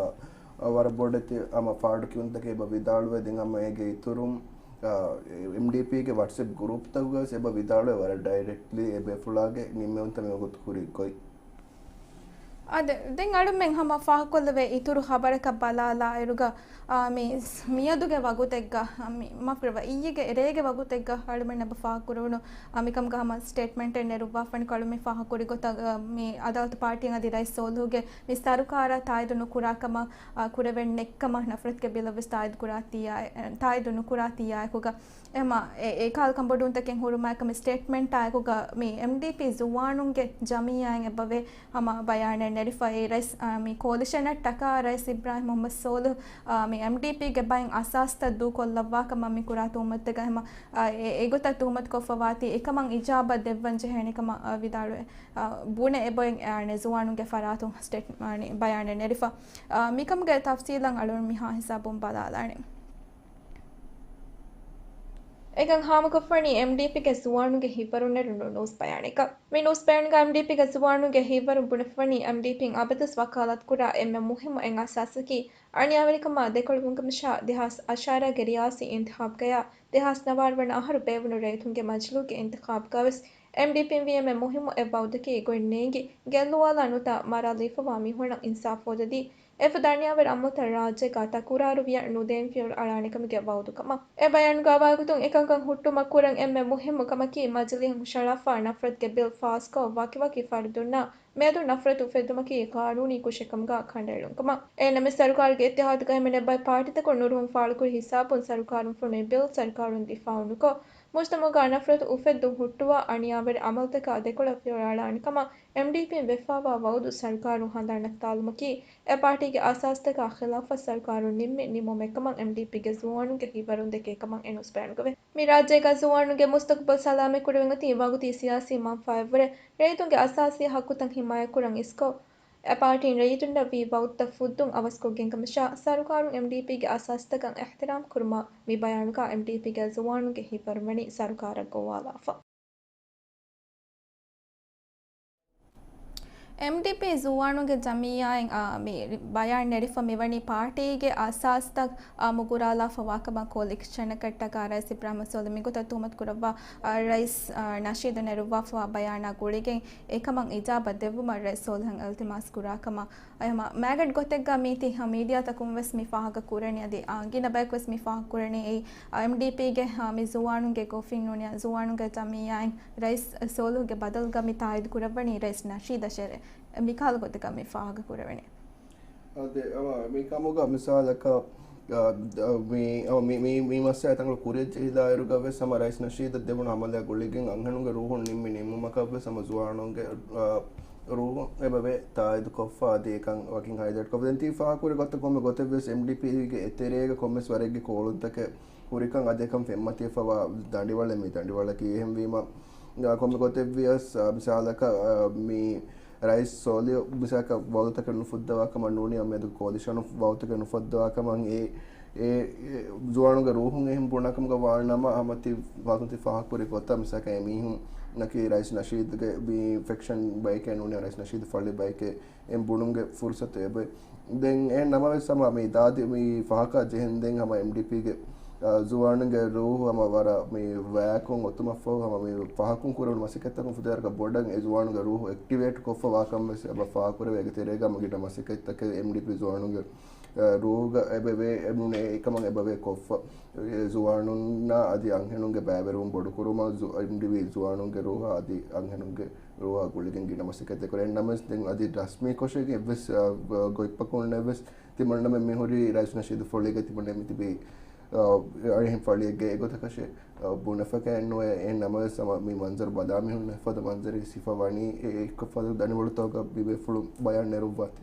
އާ، ވަރަށް ބޮޑެތި ހަމަ ފާޑު ކިޔުންތަކެއް އެބަ ވިދާޅުވެ ދެން ހަމަ އޭގެ އިތުރުން، އާ، އެމްޑީޕީގެ ވަޓްސްއެޕް ގްރޫޕްތަކުގަ ވެސް އެބަ ވިދާޅުވެ ވަރަށް ޑައިރެކްޓްލީ އެ ބޭފުޅާގެ ނިންމެވުންތައް މިވަގުތު ކުރި ގޮތް. އާދެ، ދެން އަޅުމެން ހަމަ ފާހަގަކޮށްލެވޭ އިތުރު ޚަބަރަކަށް ބަލާލާއިރުގަ، އާ، މި މިއަދުގެ ވަގުތެއްގަ، މި މާފުރެވޭ އިއްޔެގެ ރޭގެ ވަގުތެއްގަ އަޅުމެން އެބަ ފާހަގަކުރެވުނު، އާ، މިކަމުގަ ހަމަ ސްޓޭޓްމަންޓެއް ނެރުއްވާފަނިކޮށް އަޅު މި ފާހަގަކުރި ގޮތަށް، އާ، މި އަދާލަތު ޕާޓީއަށް އަދި ރައީސް ސޯލިހުގެ މި ސަރުކާރާ ތާއީދު ނުކުރާ ކަމަށް، އާ، ކުރެވެން ނެތްކަމަށް ނަފްރަތުގެ ބިލަށް ވެސް ތާއީދު ކުރާތީއާ، އެ، ތާއީދު ނުކުރާތީއާއެކުގަ، އެމަ އެ، އެކަހަލަ ކަންބޮޑުވުންތަކެއް ހުރުމާއެކު މި ސްޓޭޓްމަންޓާއެކުގަ މި އެމްޑީޕީ ޒުވާނުންގެ ޖަމިއްޔާއިން އެބަވޭ ހަމަ ބަޔާނެއް ނެރިފަ. އެ ރައީސް، އާ، މި ކޯލިޝަނަށްޓަކާ ރައީސް އިބްރާހިމް މުހައްމަދު ސޯލިހު، އާ، މި އެމްޑީޕީގެ ބައިން އަސާސްތައް ދޫކޮށްލައްވާކަމަށް މި ކުރާ ތުހުމަތުތަކަށް ހަމަ، އާ، އެ، އެގޮތަށް ތުހުމަތުކޮށްފަވާތީ އެކަމަށް އިޖާބަ ދެއްވަން ޖެހޭނެ ކަމަށް، އާ، ވިދާޅުވެ، އާ، ބުނެ އެބައިން، އާ، ޒުވާނުންގެ ފަރާތުން ސްޓޭޓް، އާ، ބަޔާނެއް ނެރިފަ. އާ، މިކަމުގެ ތަފްސީލަށް އަޅުން މިހާ ހިސާބުން ބަލާލާނެ. އެކަން ހާމަކޮށްފަނީ އެމްޑީޕީގެ ޒުވާނުންގެ ހިތްވަރުންނެރުނު ނޫސް ބަޔާނެއްގަ. މި ނޫސް ބަޔާންގަ އެމްޑީޕީގެ ޒުވާނުންގެ ހިތްވަރުން ބުނެފަނީ އެމްޑީޕީން އަބަދުސް ވަކާލަތްކުރާ އެންމެ މުހިއްމު އެއް އަސާސަކީ އަނިޔާވެރިކަމާ ދެކޮޅުވުން ކަމަށާ ދެހާސް އަށާރަ ގެ ރިޔާސީ އިންތިޚާބުގަޔާ ދެހާސް ނަވާރަ ވަނަ އަހަރު ބޭއްވުނު ރައްޔިތުންގެ މަޖިލީހުގެ އިންތިޚާބުގަވެސް އެމްޑީޕީން ވީ އެންމެ މުހިއްމު އެއް ވައުދަކީ ގޮތް ނޭނގި ގެއްލުވާލާ ނުތާ މަރާލީފަވާ މީހުންނަށް އިންސާފު ހޯދަދީ، އެފަދަ އަނިޔާވެރި އަމަލުތައް ރާއްޖޭގަ ތަކުރާރު ވިޔަ ނުދޭން ފިޔަވަޅު އަޅާނެ ކަމުގެ ވައުދު ކަމަށް. އެ ބަޔާނުގަ ވާގޮތުން އެކަންކަން ހުއްޓުމަށް ކުރަން އެންމެ މުހިއްމު ކަމަކީ މަޖިލީހުން ހުށަހަޅާފަ ނަފްރަތުގެ ބިލް ފާސްކޮށް ވަކިވަކި ފަރުދުންނާ މިއަދު ނަފްރަތު އުފެއްދުމަކީ ޤާނޫނީ ކުށެއް ކަމުގަ ކަނޑައެޅުން ކަމަށް. އެހެންނަމަވެސް، ސަރުކާރުގެ އިއްތިޙާދުގަ ހިމެނޭ ބައެއް ޕާޓީތަކުން ނުރުހުން ފާޅުކުރި ހިސާބުން ސަރުކާރުން ފޮނުވި ބިލް ސަރުކާރުން ދިފާޢު ނުކޮށް، މުޖްތަމަޢުގަ ނަފްރަތު އުފެއްދުން ހުއްޓުވާ އަނިޔާވެރި އަމަލުތަކާ ދެކޮޅަށް ފިޔަވަޅު އަޅާނެ ކަމަށް އެމްޑީޕީން ވެފަވާ ވައުދު ސަރުކާރުން ހަނދާން ނައްތާލުމަކީ، އެ ޕާޓީގެ އަސާސްތަކާ ޚިލާފަށް ސަރުކާރުން ނިންމި ނިންމުމެއް ކަމަށް އެމްޑީޕީގެ ޒުވާނުންގެ ހިތްވަރުން ދެކޭ ކަމަށް އެ ނޫސް ބަޔާނުގަވޭ. މި ރާއްޖޭގަ ޒުވާނުންގެ މުސްތަޤުބަލް ސަލާމަތް ކުރެވެން އޮތީ ވަގުތީ ސިޔާސީ މަންފާއަށްވުރެ، ރައްޔިތުންގެ އަސާސީ ޙައްޤުތައް ޙިމާޔަތްކުރަން އިސްކޮށް، އެ ޕާޓީން ރައްޔިތުންނަށް ވީ ވައުދުތައް ފުއްދުން އަވަސްކޮށްގެން ކަމަށާ، ސަރުކާރުން އެމްޑީޕީގެ އަސާސްތަކަށް އިޙްތިރާމް ކުރުމަށް މި ބަޔާނުގަ އެމްޑީޕީގެ ޒުވާނުންގެ ހިތްވަރުން ވަނީ ސަރުކާރަށް ގޮވާލާފަ. އެމްޑީޕީ ޒުވާނުންގެ ޖަމިއްޔާއިން، އާ، މި ބަޔާން ނެރިފަ މިވަނީ ޕާޓީގެ އަސާސްތައް، އާ، މުގުރާލާފަ ވާކަމަށް ކޯލިޝަނަކަށްޓަކާ ރައީސް އިބްރާހިމް ސޯލިހު މިގޮތަށް ތުހުމަތު ކުރައްވާ، އާ، ރައީސް، އާ، ނަޝީދު ނެރުއްވާފަވާ ބަޔާނާ ގުޅިގެން އެކަމަށް އިޖާބަ ދެއްވުމަށް ރައީސް ސޯލިހަށް އިލްތިމާސް ކުރާކަމަށް. އެހެމަ މާގަނޑު ގޮތެއްގަ މީތި މީޑިއާތަކުން ވެސް މި ފާހަގަ ކުރަނީ އަދި، އާ، ގިނަ ބަޔަކު ވެސް މި ފާހަގަ ކުރަނީ އެއީ، އާ، އެމްޑީޕީގެ، އާ، މި ޒުވާނުންގެ ގޮފިން ނޫނިޔާ ޒުވާނުންގެ ޖަމިއްޔާއިން ރައީސް ސޯލިހުގެ ބަދަލުގަ މި ތާއީދު ކުރައްވަނީ ރައީސް ނަޝީދަށޭ. މިކަހަލަ ގޮތަކަށް މި ފާހަގަ ކުރެވެނީ. އާދެ، އަވަ، މި ކަމުގަ މިސާލަކަށް، އާ، ދ-، މި، އަވަ، މި، މި، މި މައްސަލަ ތަންކޮޅު ކުރިއަށް ޖެހިލާއިރުގަ ވެސް ހަމަ ރައީސް ނަޝީދަށް ދެވުނު ހަމަލާ ގުޅިގެން އަންހެނުންގެ ރޫހުން ނިންމި ނިންމުމަކަށް ވެސް ހަމަ ޒުވާނުންގެ، އާ، ރޫހުން އެބަވޭ ތާއީދު ކޮށްފަ އަދި އެކަން ވަކިން ހައިލައިޓް ކޮށްފަ. ދެން ތި ފާހަގަ ކުރި ގޮތަށް ކޮންމެ ގޮތެއް ވެސް އެމްޑީޕީގެ އެތެރޭގަ ކޮންމެސް ވަރެއްގެ ކޯޅުންތަކެއް ހުރިކަން އަދި އެކަން ފެންމަތިވެފަވާ ދަނޑިވަޅެއް މި ދަނޑިވަޅަކީ. އެހެންވީމަ، އާ، ކޮންމެ ގޮތެއް ވިޔަސް، އާ، މިސާލަކަށް، އާ، މި ރައީސް ސޯލިހު މިސާލަކަށް ވައުދުތަކެއް ނުފުއްދަވާ ކަމަށް ނޫނީ މިއަދު ކޯލިޝަނު ވައުދުތަކެއް ނުފުއްދަވާ ކަމަށް އެ، އެ، އެ ޒުވާނުންގެ ރޫހުން އެހެން ބުނާ ކަމުގަ ވާ ނަމަ، ހަމަ ތި ވަގުތު ތި ފާހަގަ ކުރި ގޮތަށް މިސާލަކަށް އެމީހުންނަކީ ރައީސް ނަޝީދުގެ މި ފެކްޝަން ބައެކޭ ނޫނީ ރައީސް ނަޝީދު ފަޅި ބައެކޭ އެ ބުނުމުގެ ފުރުސަތު އެބަ ދެން އެ ނަމަވެސް ހަމަ މި ދާދި މި ފަހަކާ ޖެހެން ދެން ހަމަ އެމްޑީޕީގެ، އާ، ޒުވާނުންގެ ރޫހު ހަމަ ވަރަށް މި ވަޔަކުން އޮތުމަށްފަހު ހަމަ މި ފަހަކުން ކުރެވުނު މަސައްކަތްތަކުން ފުދޭ ވަރަކަށް ބޮޑަށް އެ ޒުވާނުންގެ ރޫހު އެކްޓިވޭޓް ކޮށްފަ ވާކަން ވެސް އެބަ ފާހަގަކުރެވޭ. އޭގެ ތެރޭގަ ހަމަ ގިނަ މަސައްކަތްތަކެއް އެމްޑީޕީ ޒުވާނުންގެ، އާ، ރޫހުގަ އެބަވޭ އެ ނޫނޭ އެކަމަށް އެބަވޭ ކޮށްފަ. އެ ޒުވާނުންނާ އަދި އަންހެނުންގެ ބައިވެރިވުން ބޮޑުކުރުމަށް ޒު-، އެމްޑީޕީ ޒުވާނުންގެ ރޫހާ އަދި އަންހެނުންގެ ރޫހާ ގުޅިގެން ގިނަ މަސައްކަތެއް ކުރޭ. ނަމަވެސް ދެން އަދި ރަސްމީ ކޮށެއް އެއްވެސް، އާ، ގޮތްޕަކުން ނެއްވެސް ތިމަންނަމެން މިހުރީ ރައީސް ނަޝީދު ފޮޅީގަ ތިމަންނަ މިތިބީ، އާ، އަހަރެން ފަޅިއެއްގަ އެގޮތަކަށެއް، އާ، ބުނެފަކައެއް ނުވޭ. އެހެން ނަމަވެސް ހަމަ މި މަންޒަރު ބަލާ މީހުން އެފަދަ މަންޒަރެއް ސިފަ ވަނީ އެ އެއްކޮށް ފަދަ ދަނޑިވަޅުތަކަށް މި ބޭފުޅުން ބަޔާން ނެރުއްވާތީ.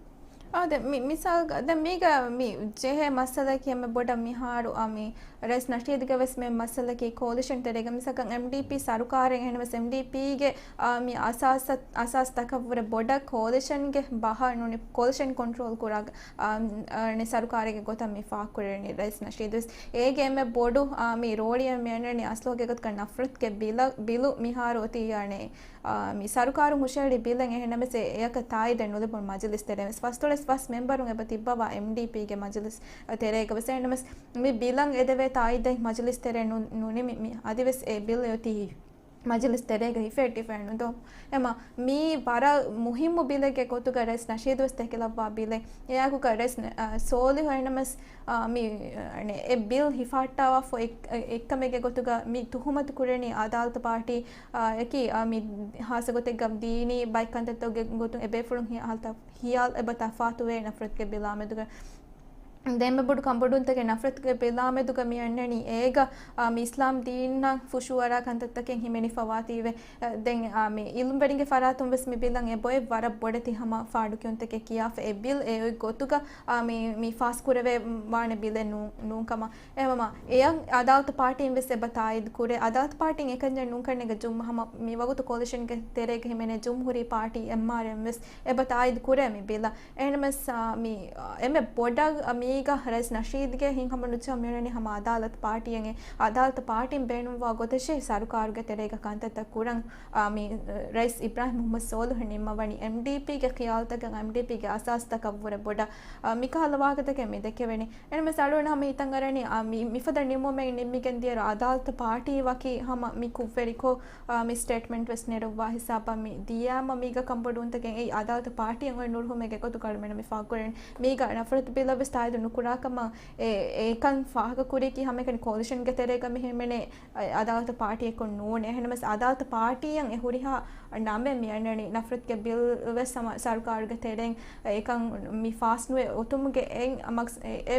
އާދެ، މި-، މިސާލްގަ، ދެން މީގަ މި ޖެހޭ މައްސަލައަކީ އެންމެ ބޮޑަށް މިހާރު، އާ، މި ރައީސް ނަޝީދުގެ ވެސް މި މައްސަލައަކީ ކޯލިޝަން ތެރޭގަ މިސާލަކަށް އެމްޑީޕީ ސަރުކާރެއް އެހެންވެސް އެމްޑީޕީގެ، އާ، މި އަސާސަ-، އަސާސް ތަކަށްވުރެ ބޮޑަށް ކޯލިޝަންގެ ބަހަށް ނޫނީ ކޯލިޝަން ކޮންޓްރޯލް ކުރާ، އާ، އާ، ނެ ސަރުކާރެއްގެ ގޮތަށް މި ފާހަގަކުރެވެނީ ރައީސް ނަޝީދު ވެސް. އޭގެ އެންމެ ބޮޑު، އާ، މި ރޯޅިއެއް މި އަންނަނީ އަސްލުގެ ގޮތަކަށް ނަފްރަތުގެ ބިލަ-، ބިލު މިހާރު އޮތީ އަނެއް އާ، މި ސަރުކާރުން ހުށަހެޅި ބިލެއް އެހެންނަމަވެސް އެ-، އެއަކަށް ތާއީދެއް ނުލިބުނު މަޖިލިސް ތެރޭ ވެސް ފަސްދޮޅަސް ފަސް މެމްބަރުން އެބަ ތިއްބަވާ އެމްޑީޕީގެ މަޖިލިސް ތެރޭގަ ވެސް އެހެންނަމަވެސް މި ބިލަށް އެދެވޭ ތާއީދެއް މަޖިލިސް ތެރޭ ނު-، ނުނިމި މި އަދިވެސް އެ ބިލް އޮތީ މަޖިލިސް ތެރޭގަ ހިފެއްޓިފައެއް ނުދޯ. އެމަ މީ ވަރަށް މުހިއްމު ބިލެއްގެ ގޮތުގަ ރައީސް ނަޝީދު ވެސް ދެކިލައްވާ ބިލެއް. އެއާއެކުގަ ރައީސް ނަ-، އަ، ސޯލިހު އެހެންނަމަވެސް، އަ، މި، އަ، އެ ބިލް ހިފަހައްޓާފަ އެއް-، އެއްކަމެއްގެ ގޮތުގަ މި ތުހުމަތު ކުރެނީ އަދާލަތު ޕާޓީ އާ، އެކީ، އާ، މި ހާއްސަ ގޮތެއްގަ ދީނީ ބައެއް ކަންތައްތަކުގެ ގޮތުން އެބޭފުޅުން ހިޔާ-، ހާލަތަށް ހިޔާލު އެބަ ތަފާތުވޭ ނަފްރަތުގެ ބިލާމެދުގަ. ދެން އެންމެ ބޮޑު ކަންބޮޑުވުންތަކެއް ނަފްރަތުގެ ބިލާމެދުގަ މި އަންނަނީ އޭގަ، އާ، މި އިސްލާމް ދީނަށް ފުށުއަރާ ކަންތައްތަކެއް ހިމެނިފަވާތީވެ. އަ، ދެން، އާ، މި އިލްމުވެރިންގެ ފަރާތުން ވެސް މި ބިލަށް އެބައޮތް ވަރަށް ބޮޑެތި ހަމަ ފާޑުކިޔުންތަކެއް ކިޔާފަ އެ ބިލް އެ އޮތް ގޮތުގަ، އާ، މި، މި ފާސްކުރެވޭ ވާނެ ބިލެއް ނޫ-، ނޫންކަމަށް. އެހެންވީމަ، އެޔަށް އަދާލަތު ޕާޓީން ވެސް އެބަ ތާއީދު ކުރޭ. އަދާލަތު ޕާޓީން އެކަންޏެއް ނޫންކަން އޭގެ ޖުމް-، ހަމަ މި ވަގުތު ކޯލިޝަންގެ ތެރޭގަ ހިމެނޭ ޖުމްހޫރީ ޕާޓީ، އެމްއާރްއެމް، ވެސް އެބަ ތާއީދު ކުރޭ މި ބިލަށް. އެހެންނަމަވެސް، އާ، މި، އާ، އެންމެ ބޮޑަށް، އާ، މީ މީގަ ރައީސް ނަޝީދުގެ ހިތްހަމަ ނުޖެހުން މިއުޅެނީ ހަމަ އަދާލަތު ޕާޓީއެއް، އެ އަދާލަތު ޕާޓީން ބޭނުންވާ ގޮތަށޭ ސަރުކާރުގެ ތެރޭގަ ކަންތައްތައް ކުރަން، އާ، މި، އަ، ރައީސް އިބްރާހިމް މުހައްމަދު ސޯލިހު ނިންމަވަނީ އެމްޑީޕީގެ ޚިޔާލުތަކަށް، އެމްޑީޕީގެ އަސާސްތަކަށްވުރެ ބޮޑަށް، އާ، މިކަހަލަ ވާހަކަތަކެއް މި ދެކެވެނީ. އެހެންވެސް އަޅުގަނޑު ހަމަ ހިތަށް އަރަނީ، އާ، މި، މިފަދަ ނިންމުމެއް ނިންމިގެން ދިޔައިރު އަދާލަތު ޕާޓީ ވަކި ހަމަ މި ކުށްވެރިކޮށް، އާ، މި ސްޓޭޓްމަންޓް ވެސް ނެރުއްވާ ހިސާބަށް މި ދިޔައިމަ މީގަ ކަންބޮޑުވުންތަކެއް އެއީ އަދާލަތު ޕާޓީއަށް އޮތް ނުރުހުމެއްގެ ގޮތުގަ އަޅުމެންނަށް މި ފާހަގަކުރަނީ. މީގަ ނަފްރަތު ބިލަށް ވެސް ތާއީދު ނުކުރާ ކަމަށް އެ، އެކަން ފާހަގަކުރީކީ ހަމައެކަނި ކޯލިޝަންގެ ތެރޭގަ މި ހިމެނޭ އަ، އަދާލަތު ޕާޓީއަކުން ނޫނޭ. އެހެންނަމަވެސް އަދާލަތު ޕާޓީއަށް އެ ހުރިހާ ނަމެއް މި އަންނަނީ ނަފްރަތުގެ ބިލް ވެސް ހަމަ ސަރުކާރުގެ ތެރެއިން އެކަން މި ފާސް ނުވެ އޮތުމުގެ އެއް މަގްސް-، އެ، އެ،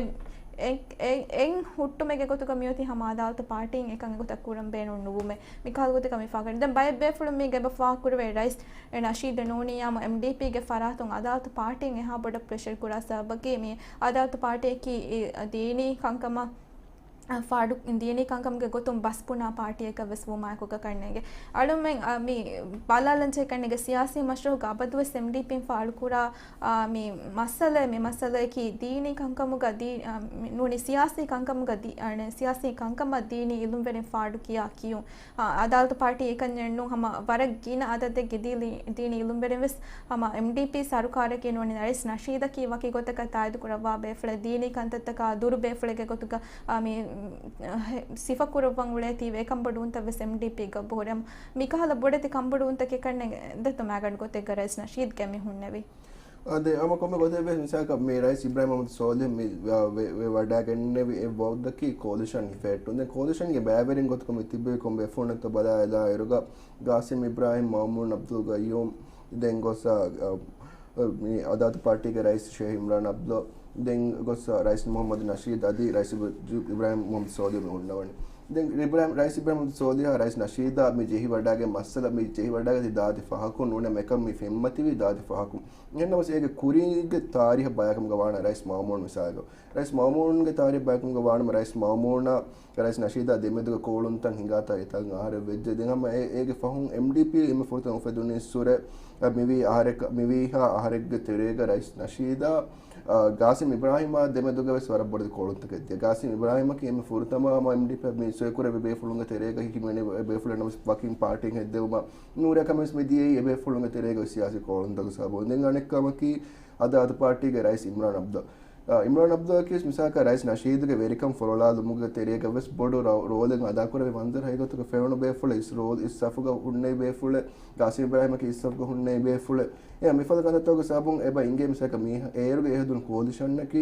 އެ، އެ، އެ، އެއް ހުއްޓުމެއްގެ ގޮތުގަ މިއޮތީ ހަމަ އަދާލަތު ޕާޓީން އެކަން އެގޮތަށް ކުރަން ބޭނުން ނުވުމެއް މި ކަހަލަ ގޮތަކަށް މި ފާހަގަކުރަނީ. ދެން ބައެއް ބޭފުޅުން މީގަ އެބަ ފާހަގަކުރެވޭ ރައީސް ނަޝީދު ނޫނީ ހަމަ އެމްޑީޕީގެ ފަރާތުން އަދާލަތު ޕާޓީން އެހާ ބޮޑަށް ޕްރެޝަރ ކުރާ ސަބަބަކީ މި އަދާލަތު ޕާޓީއަކީ ދީނީ ކަންކަމަށް އަ، ފާޑު ދީނީ ކަންކަމުގެ ގޮތުން ބަސް ބުނާ ޕާޓީއަކަށް ވެސް ވުމާއެކުގަ ކަންނޭނގެ. އަޅުމެން، އަ، މި ބަލާލަން ޗެކް ކަންނޭނގެ ސިޔާސީ މަޝްރޫޢުގަ އަބަދުވެސް އެމްޑީޕީން ފާޑުކުރާ، އަ، މި މައްސަލައެއް، މި މައްސަލައަކީ ދީނީ ކަންކަމުގަ ދީ-، އަ، މި ނޫނީ ސިޔާސީ ކަންކަމުގަ ދީ-، އަ، ސިޔާސީ ކަންކަމަށް ދީނީ އިލްމުވެރިން ފާޑު ކިޔާ ކިޔުން. އާ، އަދާލަތު ޕާޓީ އެކަންޏެއް ނޫން، ހަމަ ވަރަށް ގިނަ އަދަދެއްގެ ދީލި-، ދީނީ އިލުމްވެރިން ވެސް ހަމަ އެމްޑީޕީ ސަރުކާރަކީ ނޫނީ ރައީސް ނަޝީދަކީ ވަކި ގޮތަކަށް ތާއީދު ކުރައްވާ ބޭފުޅެއް، ދީނީ ކަންތައްތަކާ ދުރު ބޭފުޅެއްގެ ގޮތުގަ، އާ، މި، ހެ-، ސިފަ ކުރައްވަން އުޅޭތީވެ އެކަންބޮޑުވުންތައް ވެސް އެމްޑީޕީގަ އޮތް. މިކަހަލަ ބޮޑެތި ކަންބޮޑުވުންތަކެއް ކަންނޭނގެ ދެއްތޯ މާގަނޑު ގޮތެއްގަ ރައީސް ނަޝީދްގެ މި ހުންނެވީ. އާ، ދެ ހަމަ ކޮންމެ ގޮތެއް ވެސް މިސާލަކަށް މި ރައީސް އިބްރާހިމް މުހައްމަދު ސޯލިހް މި ވެ-، ވެ-، ވެ-، ވަޑައިގެންނެވި އެއް ވައުދަކީ ކޯލިޝަން ހިފެހެއްޓުން. ދެން ކޯލިޝަންގެ ބައިވެރިން ގޮތަކަށް މި ތިއްބެވި ކޮން ބޭފުޅުންތޯ ބަލާ އެލާއިރުގަ، ގާސިމް އިބްރާހިމް، މައުމޫން އަބްދުލް ގައްޔޫމް، ދެން ގޮސް، އާ، އާ، މި އަދާލަތު ޕާޓީގެ ރައީސް ޝޭހް އިމްރާން އަބްދުލް، ދެން ގޮސް ރައީސް މުހައްމަދު ނަޝީދު އަދި ރައީސް އިބް-، އިބްރާހިމް މުހައްމަދު ސޯލިހް މި ހުންނަވަނީ. ދެން އިބްރާހިމް، ރައީސް އިބްރާހިމް މުހައްމަދު ސޯލިހާ ރައީސް ނަޝީދާ މި ޖެހިވަޑައިގެން މައްސަލަ މި ޖެހިވަޑައިގަތީ ދާދި ފަހަކުން ނޫނޭ މިކަން މި ފެންމަތިވީ ދާދި ފަހަކުން. އެހެންނަމަވެސް އޭގެ ކުރީގެ ތާރީހަށް ބަޔާކަމުގަ ވާނަމަ ރައީސް މައުމޫން މިސާލު. ރައީސް މައުމޫންގެ ތާރީހަށް ބަޔާކަމުގަ ވާނަމަ ރައީސް މައުމޫނާ ރައީސް ނަޝީދާ ދެމެދުގަ ކޯޅުންތައް ހިނގާތާ އެތަން އަހަރެއް ވެއްޖެ. ދެން ހަމަ އެ-، އޭގެ ފަހުން އެމްޑީޕީ އެންމެ ފުރަތަމަ އުފެދުނީއްސުރެ، އަ، މިވީ އަހަރެއް، މިވީހާ އަހަރެއްގެ ތެރޭގަ ރައީސް ނަޝީދާ، އަ، ގާސިމް އިބްރާހިމާ ދެމެދުގަ ވެސް ވަރަށް ބޮޑެތި ކޯޅުންތަކެއް ދިޔަ. ގާސިމް އިބްރާހިމަކީ އެންމެ ފުރަތަމަ ހަމަ އެމްޑީޕީ މި ސޮއިކުރެއްވި ބޭފުޅުންގެ ތެރޭގަ ހިމެނި ބޭފުޅެއް ނަމަވެސް ވަކިން ޕާޓީން ހެއްދެވުމަށް ނޫރޭ ކަމެއް ވެސް މި ދިޔައީ އެ ބޭފުޅުންގެ ތެރޭގަ ސިޔާސީ ކޯޅުންތަކުގެ ސަބަބުން. ދެން އަނެއް ކަމަކީ އަދާލަތު ޕާޓީގެ ރައީސް އިމްރާން އަބްދުލް. އާ، އިމްރާން އަބްދުލް ކީސް މިސާލަކަށް ރައީސް ނަޝީދުގެ ވެރިކަން ފޮރޮޅާލުމުގެ ތެރޭގަ ވެސް ބޮޑު ރޯ-، ރޯލެއް އަދާކުރެއްވި މަންޒަރު ހަގީގަތުގަ ފެނުނު ބޭފުޅެއް، އިސް ރޯލް އިސް ސަފުގަ ހުންނެވި ބޭފުޅެއް، ގާސިމް އިބްރާހިމަކީ އިސް ސަފުގަ ހުންނެވި ބޭފުޅެއް. އެ މިފަދަ ކަންތައްތަކުގެ ސަބަބުން އެބަ އިނގޭ މިސާލަކަށް މީ އޭރުގެ އެހެދުނު ކޯލިޝަނަކީ،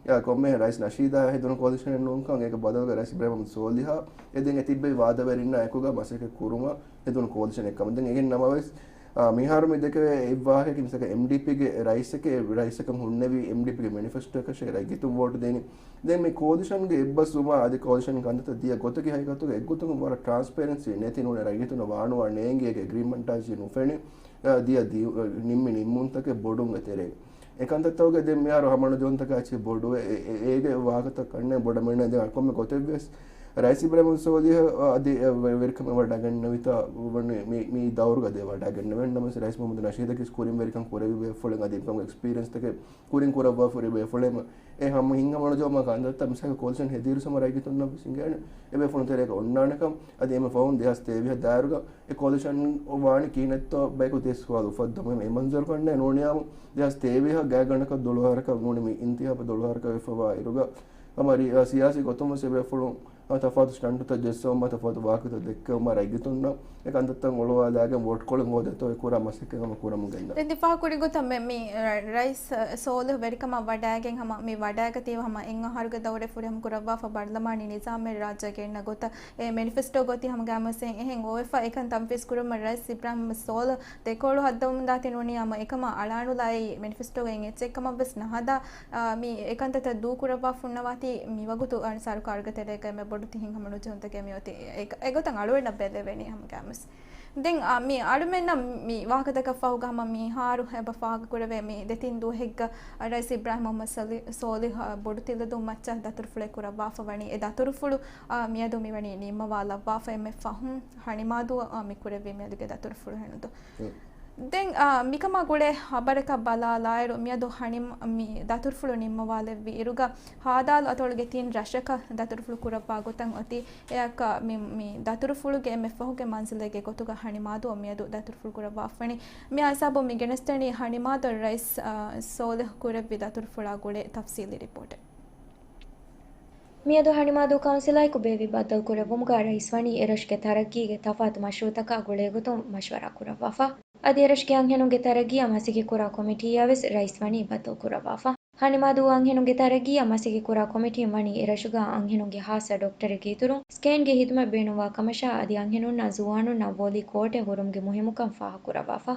އެ ކޮންމެ ރައީސް ނަޝީދާ ހެދުނު ކޯލިޝަނެއް ނޫންކަން، އޭގެ ބަދަލުގަ ރައީސް އިބްރާހިމް ސޯލިހާ އެ ދެން އެ ތިއްބެވި ވާދަވެރިންނާ އެކުގަ މަސައްކަތް ކުރުމަށް ހެދުނު ކޯލިޝަނެއް ކަމަށް. ދެން އެހެން ނަމަވެސް، އާ، މިހާރު މި ދެކެވޭ އެއް ވާހަކައަކީ މިސާލަކަށް އެމްޑީޕީގެ ރައީސެކޭ، ރައީސަކަށް ހުންނެވި އެމްޑީޕީގެ މެނިފެސްޓޯއަކަށޭ ރައްޔިތުން ވޯޓު ދޭނީ. ދެން މި ކޯލިޝަންގެ އެއްބަސްވުމާ އަދި ކޯލިޝަން ކަންތައްތައް ދިޔަ ގޮތަކީ ހަގީގަތުގަ އެއްގޮތަކުން ވަރަށް ޓްރާންސްޕޭރެންސީ ނެތި ނޫނޭ ރައްޔިތުންނަށް ވާނުވާ ނޭނގޭ އެގްރީމަންޓާ ޖީ ނުފެނި، އާ، ދިޔަ ދި-، ނިންމި ނިންމުންތަކެއް ބޮޑުން އެތެރޭ. އެ ކަންތައްތަކުގަ ދެން މިހާރު ހަމަނުޖެހުންތަކާ އެއްޗެއް ބޮޑުވެ، އެ-، އެ-، އޭގެ ވާހަކަތައް ކަންނޭނގެ ބޮޑަށް މިންނަ ދެން ކޮންމެ ގޮތެއްވިޔަސް ރައީސް އިބްރާހިމް ސޯލިހް އަދި ވެ-، ވެރިކަމެއް ވަޑައިގެންނެވިތާ ވަނީ މި، މި ދައުރުގަ ދޭ ވަޑައިގެންނެވެން ނަމަވެސް ރައީސް މުހައްމަދު ނަޝީދަކީ ކުރިން ވެރިކަން ކުރެއްވި ބޭފުޅެއް އަދި އެކަމުގެ އެކްސްޕީރިއަންސްތަކެއް ކުރިން ކުރައްވާފަ ހުރި ބޭފުޅެއް. އެ ހަމަ ހިތްހަމަނުޖެހުމާ ކަންތައްތައް މިސާލަކަށް ކޯލިޝަން ހެދިއިރު ސަމަ ރައްޔިތުންނަށް ވެސް އިނގޭނެ އެ ބޭފުޅުން ތެރޭގަ އޮންނާނެކަން އަދި އެންމެ ފަހުން ދެހާސް ތޭވީހަށް ދާއިރުގަ އެ ކޯލިޝަން ވާނީ ކިހިނެއްތޯ ބަޔަކު ތި ސުވާލު އުފައްދަމުން އެ މަންޒަރު ކަންނޭނގެ ނޫނިއްޔާމު ދެހާސް ތޭވީހަށް ގާތްގަނޑަކަށް ދޮޅު އަހަރަކަށް ނޫނީ މި އިންތިހާބަށް ދޮޅު އަހަރަކަށް ވެފަވާ އިރުގަ ހަމަ ރި-، އާ، ސިޔާސީ ގޮތުން ވެސް އެ ބޭފުޅުން އާ، ތަފާތު ސްޓަންޓުތައް ޖެއްސަވުމާ ތަފާތު ވާހަކަތައް ދެއްކެވުމާ ރައްޔިތުންނަށް އެ ކަންތައްތައް އޮޅުވާލައިގެން ވޯޓްކޮޅެއް ހޯދޭތޯ އެ ކުރާ މަސައްކަތް ހަމަ ކުރަމުން ގެންދަން. ދެން ތި ފާހަގަކުރި ގޮތަށް މި، މި ރައީސް ސޯލިހް ވެރިކަމަށް ވަޑައިގެން ހަމަ މި ވަޑައިގަތީ ހަމަ އެއް އަހަރުގެ ދައުރެއް ފުރިހަމަ ކުރައްވާފަ ބަރުލަމާނީ ނިޒާމެއް ރާއްޖެ ގެންނަ ގޮތަށް އެ މެނިފެސްޓޯ ގޮތީ ހަމަ ގާމުސެއް އެހެން އޮވެފަ އެކަން ތަންފީޒް ކުރުމަށް ރައީސް އިބްރާހިމް ސޯލިހް ދެކޮޅު ހައްދަވަމުންދާތީ ނޫނީ ހަމަ އެކަމަށް އަޅާނުލާއި މެނިފެސްޓޯގައި އެއްޗެއް ކަމަށް ވެސް ނަހަދާ، އާ، މި އެކަންތައްތައް ދޫކުރައްވާފަ ހުންނަވާތީ މިވަގުތު އަން ސަރުކާރުގެ ތެރޭގައި މި ބޮޑު ތިހިން ހަމަނުޖެހުންތަކެއް މިއޮތީ. އެ-، އެގޮތަށް އަޅުގަނޑަށް ބެލެވެނީ ހަމަ ގާމުސް. ދެން، އާ، މި އަޅުމެންނަށް މި ވާހަކަތަކަށް ފަހުގަ ހަމަ މިހާރު އެބަ ފާހަގަކުރެވޭ މި ދެތިން ދުވަހެއްގަ ރައީސް އިބްރާހިމް މުހައްމަދު ސޯލި-، ސޯލިހް ބޮޑު ތިލަދޫ މައްޗަށް ދަތުރުފުޅެއް ކުރައްވާފަ ވަނީ. އެ ދަތުރުފުޅު، އާ، މިއަދު މިވަނީ ނިންމަވާލައްވާފަ އެންމެ ފަހުން ހަނިމާދު، އާ، މި ކުރެއްވީ މިއަދުގެ ދަތުރުފުޅު ހެނުދު. ދެން، އާ، މިކަމާ ގުޅޭ ހަބަރަކަށް ބަލާލާއިރު، މިއަދު ހަނިމް-، މި ދަތުރުފުޅު ނިންމަވާލެއްވި އިރުގަ، ހާދާލު އަތޮޅުގެ ތިން ރަށަކަށް ދަތުރުފުޅު ކުރައްވާ ގޮތަށް އޮތީ، އެއަކަށް މި، މި ދަތުރުފުޅުގެ އެންމެ ފަހުގެ މަންޒިލެއްގެ ގޮތުގަ ހަނިމާދުއަށް މިއަދު ދަތުރުފުޅު ކުރައްވާފަވަނީ. މި ހިސާބުން މި ގެނެސްދެނީ ހަނިމާދު ރައީސް، އާ، ސޯލިހު ކުރެއްވި ދަތުރުފުޅާ ގުޅޭ ތަފްސީލީ ރިޕޯޓެއް. މިއަދު ހަނިމާދޫ ކައުންސިލާއެކު ބޭއްވި ބައްދަލުކުރެއްވުމުގަ ރައީސް ވަނީ އެރަށުގެ ތަރައްގީގެ ތަފާތު މަޝްރޫއުތަކާ ގުޅޭގޮތުން މަޝްވަރާ ކުރައްވާފަ. އަދި އެރަށުގެ އަންހެނުންގެ ތަރައްގީއަށް މަސައްކަތްކުރާ ކޮމިޓީއާވެސް ރައީސް ވަނީ ބައްދަލުކުރައްވާފަ. ހަނިމާދޫ އަންހެނުންގެ ތަރައްގީއަށް މަސައްކަތްކުރާ ކޮމިޓީން ވަނީ އެރަށުގަ އަންހެނުންގެ ހާއްސަ ޑޮކްޓަރެއްގެ އިތުރުން ސްކޭންގެ ހިދުމަތް ބޭނުންވާ ކަމަށާ އަދި އަންހެނުންނާ ޒުވާނުންނާ ވޯލީ ކޯޓެއް ހުރުމުގެ މުހިއްމުކަން ފާހަގަކުރައްވާފަ.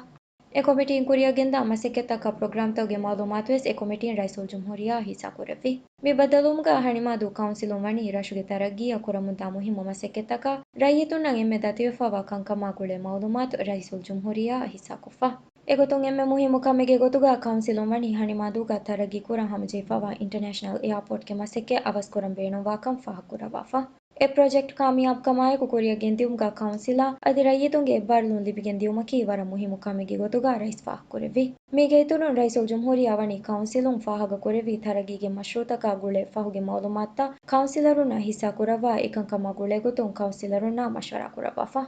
އެ ކޮމިޓީން ކުރިއަށް ގެންދާ މަސައްކަތްތަކާ ޕްރޮގްރާމްތަކުގެ މައުލޫމާތުވެސް އެ ކޮމިޓީން ރައީސުލްޖުމްހޫރިއްޔާއަށް ހިއްސާކުރެއްވި. މި ބައްދަލުވުމުގަ ހަނިމާދޫ ކައުންސިލުން ވަނީ ރަށުގެ ތަރައްގީއަށް ކުރަމުންދާ މުހިއްމު މަސައްކަތްތަކާ ރައްޔިތުންނަށް އެންމެ ދަތިވެފައިވާ ކަންކަމާ ގުޅޭ މައުލޫމާތު ރައީސުލްޖުމްހޫރިއްޔާއަށް ހިއްސާކޮށްފަ. އެގޮތުން އެންމެ މުހިއްމު ކަމެއްގެ ގޮތުގަ ކައުންސިލުން ވަނީ ހަނިމާދޫގަ ތަރައްގީކުރަން ހަމަޖެހިފައިވާ އިންޓަރނޭޝަނަލް އެއާޕޯޓްގެ މަސައްކަތް އަވަސްކުރަން ބޭނުންވާކަން ފާހަގަކުރައްވާފަ. އެ ޕްރޮޖެކްޓް ކާމިޔާބުކަމާއެކު ކުރިއަށް ގެންދިއުމުގަ ކައުންސިލަށް އަދި ރައްޔިތުންގެ އެއްބާރުލުން ލިބިގެން ދިއުމަކީ ވަރަށް މުހިއްމު ކަމެއްގެ ގޮތުގަ ރައީސް ފާހަގަކުރެއްވި. މީގެ އިތުރުން ރައީސުލްޖުމްހޫރިއްޔާ ވަނީ ކައުންސިލުން ފާހަގަކުރެއްވި ތަރައްގީގެ މަޝްރޫއުތަކާ ގުޅޭ ފަހުގެ މައުލޫމާތުތައް ކައުންސިލަރުންނާ ހިއްސާކުރައްވާ އެކަންކަމާ ގުޅޭގޮތުން ކައުންސިލަރުންނާ މަޝްވަރާ ކުރައްވާފަ.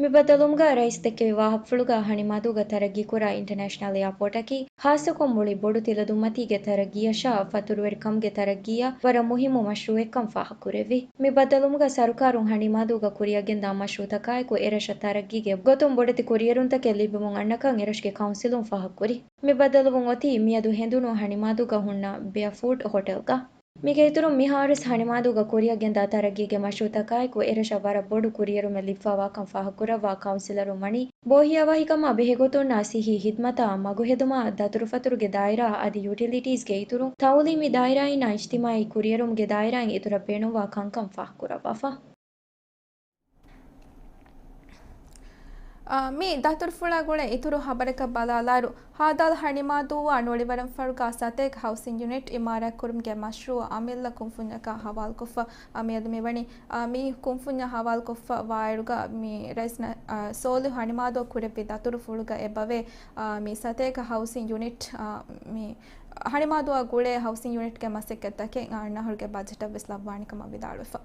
މި ބައްދަލުވުމުގަ ރައީސް ދެއްކެވި ވާހަކަފުޅުގަ ހަނިމާދޫގަ ތަރައްގީކުރާ އިންޓަރނޭޝަނަލް އެއާޕޯޓަކީ ޚާއްޞަކޮށް މުޅި ބޮޑު ތިލަދުންމަތީގެ ތަރައްގީއަށާ ފަތުރުވެރިކަމުގެ ތަރައްގީއަށް ވަރަށް މުހިއްމު މަޝްރޫއެއްކަން ފާހަގަކުރެއްވި. މި ބައްދަލުވުމުގަ ސަރުކާރުން ހަނިމާދޫގަ ކުރިއަށްގެންދާ މަޝްރޫއުތަކާއެކު އެރަށަށް ތަރައްގީގެ ގޮތުން ބޮޑެތި ކުރިއެރުންތަކެއް ލިބެމުން އަންނަކަން އެރަށުގެ ކައުންސިލުން ފާހަގަކުރި. މި ބައްދަލުވުން އޮތީ މިއަދު ހެނދުނު ހަނިމާދޫގަ ހުންނަ ބެއަފޫޓް ހޮޓެލްގަ. މީގެ އިތުރުން މިހާރުވެސް ހަނިމާދޫގަ ކުރިއަށްގެންދާ ތަރައްގީގެ މަޝްރޫއުތަކާއެކު އެރަށަށް ވަރަށް ބޮޑު ކުރިއެރުމެއް ލިބިފައިވާކަން ފާހަގަކުރައްވާ ކައުންސިލަރުން ވަނީ، ބޯހިޔާވަހިކަމާ ބެހޭގޮތުންނާ ސިއްހީ ހިދްމަތާ މަގުހެދުމާ، ދަތުރުފަތުރުގެ ދާއިރާ އަދި ޔުޓިލިޓީސްގެ އިތުރުން ތައުލީމީ ދާއިރާއިންނާ އިޖްތިމާއީ ކުރިއެރުމުގެ ދާއިރާއިން އިތުރަށް ބޭނުންވާ ކަންކަން ފާހަގަކުރައްވާފަ. އާ، މި ދަތުރުފުޅާ ގުޅޭ އިތުރު ހަބަރަކަށް ބަލާލާއިރު، ހާދާލު ހަނިމާދޫއާ ނޮޅިވަރަންފަރުގާ ސަތޭކަ ހައުސިން ޔުނިޓް އިމާރާތްކުރުމުގެ މަޝްރޫއަށް އަމިއްލަ ކުންފުންޏަކާ ހަވާލުކޮށްފަ، އާ، މިއަދު މިވަނީ، އާ، މި ކުންފުންޏަށް ހަވާލުކޮށްފަ ވާއިރުގަ މި ރައީސް ނަ-، އާ، ސޯލިހު ހަނިމާދޫއަށް ކުރެއްވި ދަތުރުފުޅުގަ އެބަވޭ، އާ، މި ސަތޭކަ ހައުސިން ޔުނިޓް، އާ، މި ހަނިމާދޫއާ ގުޅޭ ހައުސިން ޔުނިޓްގެ މަސައްކަތްތަކެއް އަންނަ އަހަރުގެ ބަޖެޓަށް ވެސް ލައްވާނެ ކަމަށް ވިދާޅުވެފަ.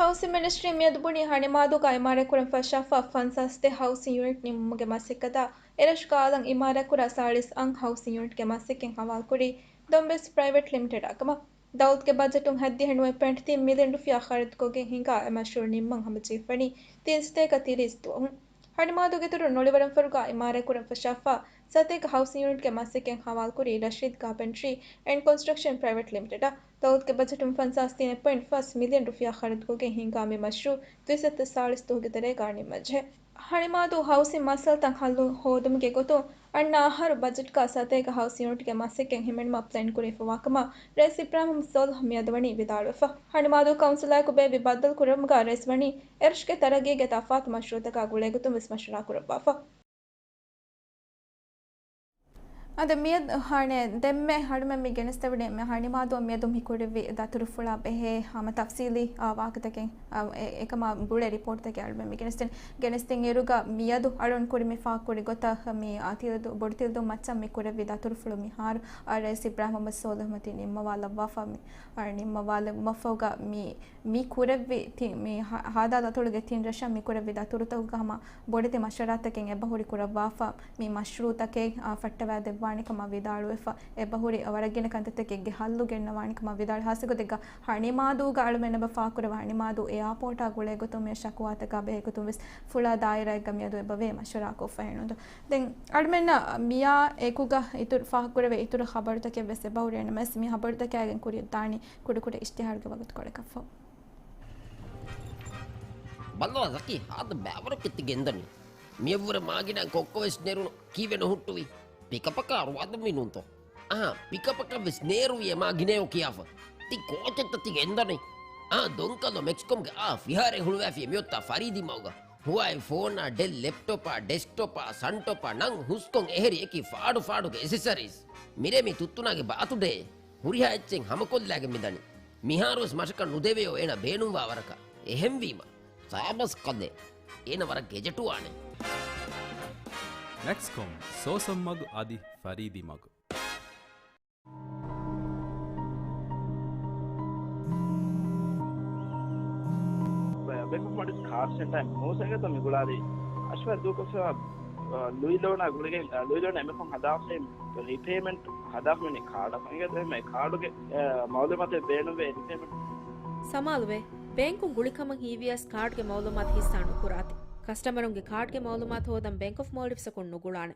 ހައުސިން މިނިސްޓްރީ މިއަދު ބުނީ، ހަނިމާދޫގަ އިމާރާތްކުރަން ފަށާފަ ފަންސާސް ދެ ހައުސިން ޔުނިޓް ނިންމުމުގެ މަސައްކަތަށް އެރަށުގަ އަލަށް އިމާރާތްކުރާ ސާޅީސް އަށް ހައުސިން ޔުނިޓްގެ މަސައްކަތް ހަވާލުކުރީ ދޮންބެސް ޕްރައިވެޓް ލިމިޓެޑާ ކަމަށް. ދައުލަތުގެ ބަޖެޓުން ހަތްދިހަ ނުވަ ޕޮއިންޓް ތިން މިލިއަން ރުފިޔާ ޚަރަދުކޮށްގެން ހިނގާ އެ މަޝްރޫއު ނިންމަން ހަމަޖެހިފަނީ ތިން ސަތޭކަ ތިރީސް ދުވަހުން. ހަނިމާދޫގެ އިތުރުން ނޮޅިވަރަންފަރުގަ އިމާރާތްކުރަން ފަށާފަ ސަތޭކަ ހައުސިން ޔުނިޓްގެ މަސައްކަތް ހަވާލުކުރީ ރަޝީދް ކާޕެންޓްރީ އެންޑް ކޮންސްޓްރަކްޝަން ޕްރައިވެޓް ލިމިޓެޑަށް. ދައުލަތުގެ ބަޖެޓުން ފަންސާސް ތިނެއް ޕޮއިންޓް ފަސް މިލިއަން ރުފިޔާ ޚަރަދުކޮށްގެން ހިންގާ މި މަޝްރޫއު ދުއިސައްތަ ސާޅީސް ދުވަހުގެ ތެރޭގަ ނިންމަންޖެހޭ. ހަނިމާދޫ ހައުސިން މައްސަލަތައް ހައްލު ހޯދުމުގެ ގޮތުން އަންނަ އަހަރު ބަޖެޓްގަ ސަތޭކަ ހައުސިން ޔުނިޓްގެ މަސައްކަތް ހިމެނުމަށް ޕްލޭން ކުރެވިފައިވާ ކަމަށް ރައީސް އިބްރާހިމް ސޯލިހު މިއަދު ވަނީ ވިދާޅުވެފަ. ހަނިމާދޫ ކައުންސިލާއެކު ބޭއްވި ބައްދަލުކުރުމުގަ ރައީސް ވަނީ އެރަށުގެ ތަރައްގީގެ ތަފާތު މަޝްރޫއުތަކާ ގުޅޭގޮތުން ވެސް މަޝްވަރާ ކުރައްވާފަ. އަދި މިއަދު ހަނެ ދެންމެ އަޅުމެން މި ގެނެސްދެވުނީ މި ހަނިމާދޫ މިއަދު މި ކުރެއްވި ދަތުރުފުޅާ ބެހޭ ހަމަ ތަފްސީލީ، އާ، ވާހަކަތަކެއް، އާ، އެ-، އެކަމާ ގުޅޭ ރިޕޯޓްތަކެއް އަޅުމެން މި ގެނެސްދިން، ގެނެސްދިން އިރުގަ މިއަދު އަޅުން ކުރި މި ފާހަގަކުރި ގޮތަށް މި، އާ، ތިލަދު-، ބޮޑު ތިލަދުން މައްޗަށް މި ކުރެއްވި ދަތުރުފުޅު މިހާރު، އާ، ރައީސް އިބްރާހިމް މުހައްމަދު ސޯލިހު މަތީ ނިންމަވާލައްވާފަ މި، އާ، ނިންމަވާލެއްވުމަށްފަހުގަ މި މި ކުރެއްވި ތި-، މި ހާ-، ހާދާލު އަތޮޅުގެ ތިން ރަށަށް މި ކުރެއްވި ދަތުރުތަކުގަ ހަމަ ބޮޑެތި މަޝްވަރާތަކެއް އެބަހުރި ކުރައްވާފަ، މި މަޝްރޫއުތަކެއް، އާ، ފައްޓަވާ ދެއްވާނެ ކަމަށް ވިދާޅުވެފަ، އެބަހުރި ވަރަށް ގިނަ ކަންތައްތަކެއްގެ ހައްލު ގެންނަވާނެ ކަމަށް ވިދާޅު. ހާއްސަގޮތެއްގަ ހަނިމާދޫގަ އަޅުމެން އެބަ ފާހަގަކުރެއްވި ހަނިމާދޫ އެއާޕޯޓާ ގުޅޭގޮތުން މި ޝަކުވާތަކާ ބެހޭގޮތުން ވެސް ފުޅާ ދާއިރާއެއްގަ މިއަދު އެބަވޭ މަޝްވަރާކޮށްފަ އެނުން. ދެން އަޅުމެންނަށް މިއާ އެކުގަ އިތުރު ފާހަގަކުރެވޭ އިތުރު ޚަބަރުތަކެއް ވެސް އެބަހުރި ނަމަވެސް މި ޚަބަރުތަކާގެން ކުރިއަށް ދާނީ ކުޑަކުޑަ އިޝްތިހާރުގެ ވަގުތުކޮޅަކަށްފަހު. ބައްލަވާ ޒަކީ، ހާދަ ބައިވަރު ކެތި ގެންދަނީ. މިއަށްވުރެ މާގިނަ ކޮއްކޮވެސް ނެރުނު ކީއްވެ ނުހުއްޓުވީ؟ ޕިކަޕަކާ ރުވާދުންވީ ނޫންތޯ؟ އާ، ޕިކަޕަކަށް ވެސް ނޭރުވި އެ މާގިނަޔޯ ކިޔާފަ. ތި ކޯޗެއްތަ ތި ގެންދަނީ؟ އާ، ދޮންކަލޯ މެކްސްކޮމްގެ އާ ފިހާރައެއް ހުޅުވާފި މިއޮތާ ފަރީދީ މަގުގަ. ހުވާއި ފޯނާ، ޑެލް ލެޕްޓޮޕާ، ޑެސްކްޓޮޕާ، ސަންޓޮޕާ ނަން ހުސްކޮން އެހެރި އެކި ފާޑު ފާޑުގެ އެސެސަރީސް. މިރޭ މި ތުއްތުނާގެ ބާތުޑޭ. ހުރިހާ އެއްޗެއް ހަމަކޮށްލާގެން މިދަނީ. މިހާރުވެސް މަށަކަށް ނުދެވެޔޯ އޭނަ ބޭނުންވާ ވަރަކަށް. އެހެންވީމަ. ސާބަސް ކަލޭ. އޭނަ ވަރަށް ގެޖެޓުވާނެ. އެކްސްކޮމް، ސޯސަން މަގު އަދި ފަރީދީ މަގު. ބޭންކް އޮފް މޯލްޑިވްސް ކާޑް ސެންޓަރ މޫސަގެ ތަ މިގުޅާލި އަޝްވާ ދޫކޮށްފަ، ލުއި ލޯނާ ގުޅިގެން، ލުއި ލޯނާ އެމެފުން ހަދާފައި ރީޕޭމަންޓް ހަދާފަ މިނި ކާޑަށް އިނގޭ ދެމެ ކާޑުގެ މައުލޫމާތެއް ބޭނުންވޭ ރީޕޭމަންޓް. ސަމާލުވެ، ބޭންކުން ގުޅިކަމަށް ހީވިޔަސް ކާޑްގެ މައުލޫމާތު ހިއްސާ ނުކުރާތި. ކަސްޓަމަރުންގެ ކާޑްގެ މައުލޫމާތު ހޯދަން ބޭންކް އޮފް މޯލްޑިވްސަކުން ނުގުޅާނެ.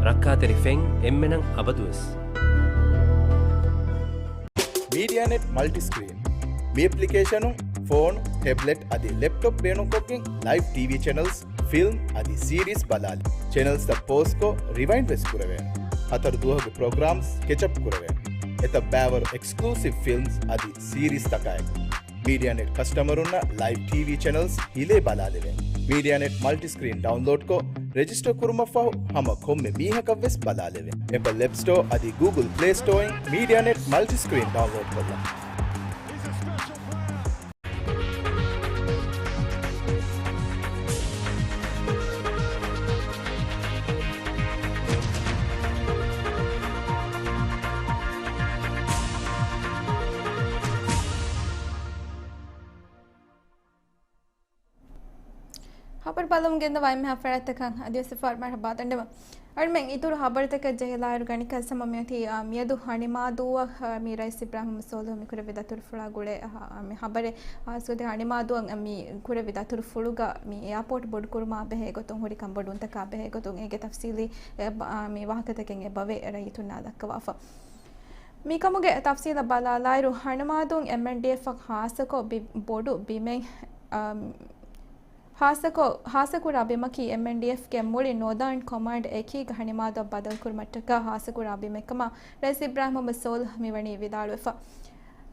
ރައްކާތެރި ފެން އެންމެނަށް އަބަދުވެސް. މީޑިއާނެޓް މަލްޓިސްކްރީން. މި އެޕްލިކޭޝަނުން ފޯނު، ޓެބްލެޓް އަދި ލެޕްޓޮޕް ބޭނުންކޮށްގެން ލައިވް ޓީވީ ޗެނަލްސް، ފިލްމް އަދި ސީރީސް ބަލާލި. ޗެނަލްސްތައް ޕޯޒްކޮށް ރިވައިންޑް ވެސް ކުރެވޭނެ. ހަތަރު ދުވަހުގެ ޕްރޮގްރާމްސް ކެޗަޕް ކުރެވޭނެ. އެތައް ބައިވަރު އެކްސްކްލޫސިވް ފިލްމްސް އަދި ސީރީސްތަކާއެކު. މީޑިއާނެޓް ކަސްޓަމަރުންނަށް ލައިވް ޓީވީ ޗެނަލްސް ހިލޭ ބަލާލެވޭނެ. މީޑިއާނެޓް މަލްޓިސްކްރީން ޑައުންލޯޑްކޮށް، ރެޖިސްޓަރ ކުރުމަށްފަހު ހަމަ ކޮންމެ މީހަކަށްވެސް ބަލާލެވޭ. އެޕަލް އެޕް ސްޓޯ އަދި ގޫގުލް ޕްލޭ ސްޓޯއިން މީޑިއާނެޓް މަލްޓިސްކްރީން ޑައުންލޯޑްކޮށްލަން. ހަބަރު ބަލަމުން ގެންދަވާ އެންމެހާ ފަރާތްތަކަށް އަދިވެސް އެފްއާރް މަރްހަބާ ދަންނަވަން. އަޅުމެން އިތުރު ހަބަރުތަކަށް ޖެހިލާއިރު ގަނިކަން ސަމަ މިއޮތީ، އާ، މިއަދު ހަނިމާދޫއަށް، އާ، މި ރައީސް އިބްރާހިމް ސޯލިހު މި ކުރެއްވި ދަތުރުފުޅާ ގުޅޭ، އާ، މި ހަބަރެއް. އާ، ސޯދި ހަނިމާދޫއަށް މި ކުރެއްވި ދަތުރުފުޅުގަ މި އެއާޕޯޓް ބޮޑުކުރުމާ ބެހޭ ގޮތުން ހުރި ކަންބޮޑުވުންތަކާ ބެހޭ ގޮތުން އޭގެ ތަފްސީލީ އެ، އާ، މި ވާހަކަތަކެއް އެބަވޭ ރައްޔިތުންނާ ދައްކަވާފަ. މިކަމުގެ ތަފްސީލަށް ބަލާލާއިރު، ހަނިމާދޫން އެމްއެންޑީއެފްއަށް ހާއްސަކޮށް ބި-، ބޮޑު ބިމެއް، އަ، ހާއްސަކޮށް، ހާއްސަކުރާ ބިމަކީ އެމްއެންޑީއެފްގެ މުޅި ނޯދާރން ކޮމާންޑް އެކީގަ ހަނިމާދޫއަށް ބަދަލުކުރުމަށްޓަކާ ހާއްސަކުރާ ބިމެއްކަމަށް ރައީސް އިބްރާހިމް މުހައްމަދު ސޯލިހު މިވަނީ ވިދާޅުވެފަ.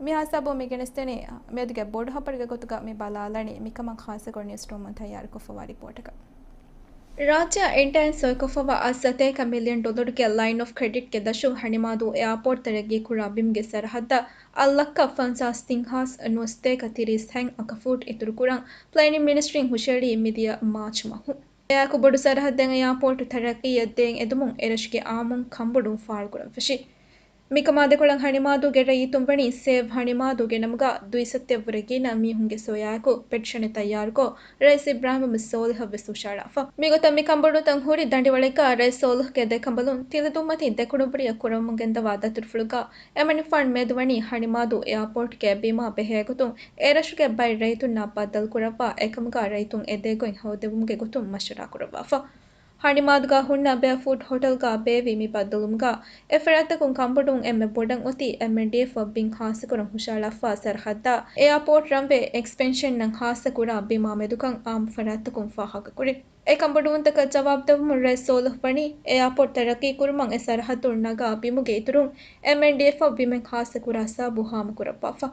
މި ހިސާބުން މި ގެނެސްދެނީ މިއަދުގެ ބޮޑު ހަބަރުގެ ގޮތުގަ މި ބަލާލަނީ. މިކަމަށް ޚާއްސަކޮށް ނިއުސް ރޫމުން ތައްޔާރުކޮށްފަވާ ރިޕޯޓަކަށް. ރާއްޖެއަށް އިންޓައިން ސޮއިކޮށްފަވާ އަށް ސަތޭކަ މިލިއަން ޑޮލަރުގެ ލައިން އޮފް ކްރެޑިޓްގެ ދަށުން ހަނިމާދޫ އެއާޕޯޓް ތަރައްގީކުރާ ބިމުގެ ސަރަހައްދަށް އަށް ލައްކަ ފަންސާސް ތިން ހާސް ނުވަސަތޭކަ ތިރީސް ހަތް އަކަފޫޓް އިތުރުކުރަން ޕްލޭނިން މިނިސްޓްރީން ހުށަހެޅީ މިދިޔަ މާޗް މަހު. އެއާއެކު ބޮޑު ސަރަހައްދެއް އެއާޕޯޓް ތަރައްގީއަށް ދޭން އެދުމުން އެރަށުގެ އާއްމުން ކަންބޮޑުވުން ފާޅުކުރަން ފެށި. މިކަމާ ދެކޮޅަށް ހަނިމާދޫގެ ރައްޔިތުން ވަނީ ސޭވް ހަނިމާދޫގެ ނަމުގަ ދުއިސައްތައެއްވުރެ ގިނަ މީހުންގެ ސޮޔާއެކު ޕެޓިޝަނެއް ތައްޔާރުކޮށް، ރައީސް އިބްރާހިމް ސޯލިހަށް ވެސް ހުށަހަޅާފަ. މިގޮތަށް މި ކަންބޮޑުވުންތައް ހުރި ދަނޑިވަޅެއްގަ ރައީސް ސޯލިހުގެ ދެކަނބަލުން ތިލަދޫމަތިން ދެކުނުބުރިއަށް ކުރަމުން ގެންދަވާ ދަތުރުފުޅުގަ އެމަނިފާން މެދުވަނީ ހަނިމާދޫ އެއާޕޯޓްގެ ބިމާ ބެހޭގޮތުން އެރަށުގެ ބައެއް ރައްޔިތުންނާ ބައްދަލުކުރައްވާ، އެކަމުގަ ރައްޔިތުން އެދޭގޮތް ހޯދެވުމުގެ ގޮތުން މަޝްވަރާ ކުރައްވާފަ. ހަނިމާދޫގަ ހުންނަ ބެއަފޫޓް ހޮޓަލްގަ ބޭއްވި މި ބައްދަލުވުމުގަ އެ ފަރާތްތަކުން ކަންބޮޑުވުން އެންމެ ބޮޑަށް އޮތީ އެމްއެންޑީއެފްއަށް ބިން ހާއްސަކުރަން ހުށަހަޅާފަ ސަރަހައްދާ އެއާޕޯޓް ރަންވޭ އެކްސްޕެންޝަންއަށް ހާއްސަކުރާ ބިމާ މެދުކަން އާއްމު ފަރާތްތަކުން ފާހަގަކުރި. އެ ކަންބޮޑުވުންތަކަށް ޖަވާބުދެއްވުމުން ރައީސް ސޯލިހު ވަނީ އެއާޕޯޓް ތަރައްގީކުރުމަށް އެ ސަރަހައްދުން ނަގާ ބިމުގެ އިތުރުން އެމްއެންޑީއެފްއަށް ބިމެއް ހާއްސަކުރާ ހިސާބު ހާމަކުރައްވާފަ.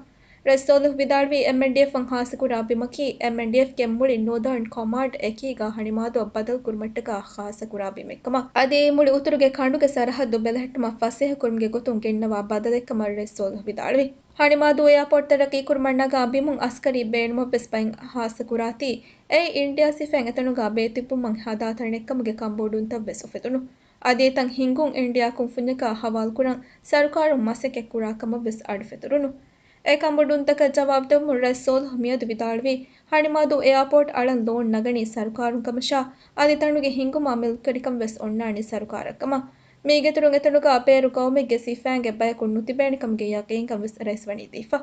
ރައީސް ސޯލިހު ވިދާޅުވީ، އެމްއެންޑީއެފްއަށް ހާއްސަކުރާ ބިމަކީ، އެމްއެންޑީއެފްގެ މުޅި ނޯދާރން ކޮމާންޑް އެކީގަ ހަނިމާދޫއަށް ބަދަލުކުރުމަށްޓަކާ ހާއްސަކުރާ ބިމެއްކަމަށް. އަދި މުޅި އުތުރުގެ ކަނޑުގެ ސަރަހައްދު ބެލެހެއްޓުމަށް ފަސޭހަކުރުމުގެ ގޮތުން ގެންނަވާ ބަދަލެއްކަމަށް ރައީސް ސޯލިހު ވިދާޅުވި. ހަނިމާދޫ އެއާޕޯޓް ތަރައްގީކުރުމަށް ނަގާ ބިމުން އަސްކަރީ ބޭނުމަށްވެސް ބައިން ހާއްސަކުރާތީ، އެއީ އިންޑިއާ ސިފައިން އެތަނުގަ ބޭތިއްބުމަށް ހަދާ ތަނެއްކަމުގެ ކަންބޮޑުވުންތައްވެސް އުފެދުނު. އަދި އެތަން ހިންގުން އިންޑިއާ ކުންފުންޏަކާ ހަވާލުކުރަން ސަރުކާރުން މަސައްކަތްކުރާ ކަމަށްވެސް އަޑު ފެތުރުނު. އެ ކަންބޮޑުވުންތަކަށް ޖަވާބުދެއްވުމުން ރައީސް ސޯލިހު މިއަދު ވިދާޅުވީ، ހަނިމާދޫ އެއާޕޯޓް އަޅަން ލޯން ނަގަނީ ސަރުކާރުން ކަމަށާ، އަދި ތަނުގެ ހިންގުމާ މިލްކުވެރިކަން ވެސް އޮންނާނީ ސަރުކާރަށް ކަމަށް. މީގެއިތުރުން އެތަނުގަ ބޭރު ގައުމެއްގެ ސިފައިންގެ ބަޔަކު ނުތިބޭނެ ކަމުގެ ޔަގީންކަން ވެސް ރައީސް ވަނީ ދީފަ.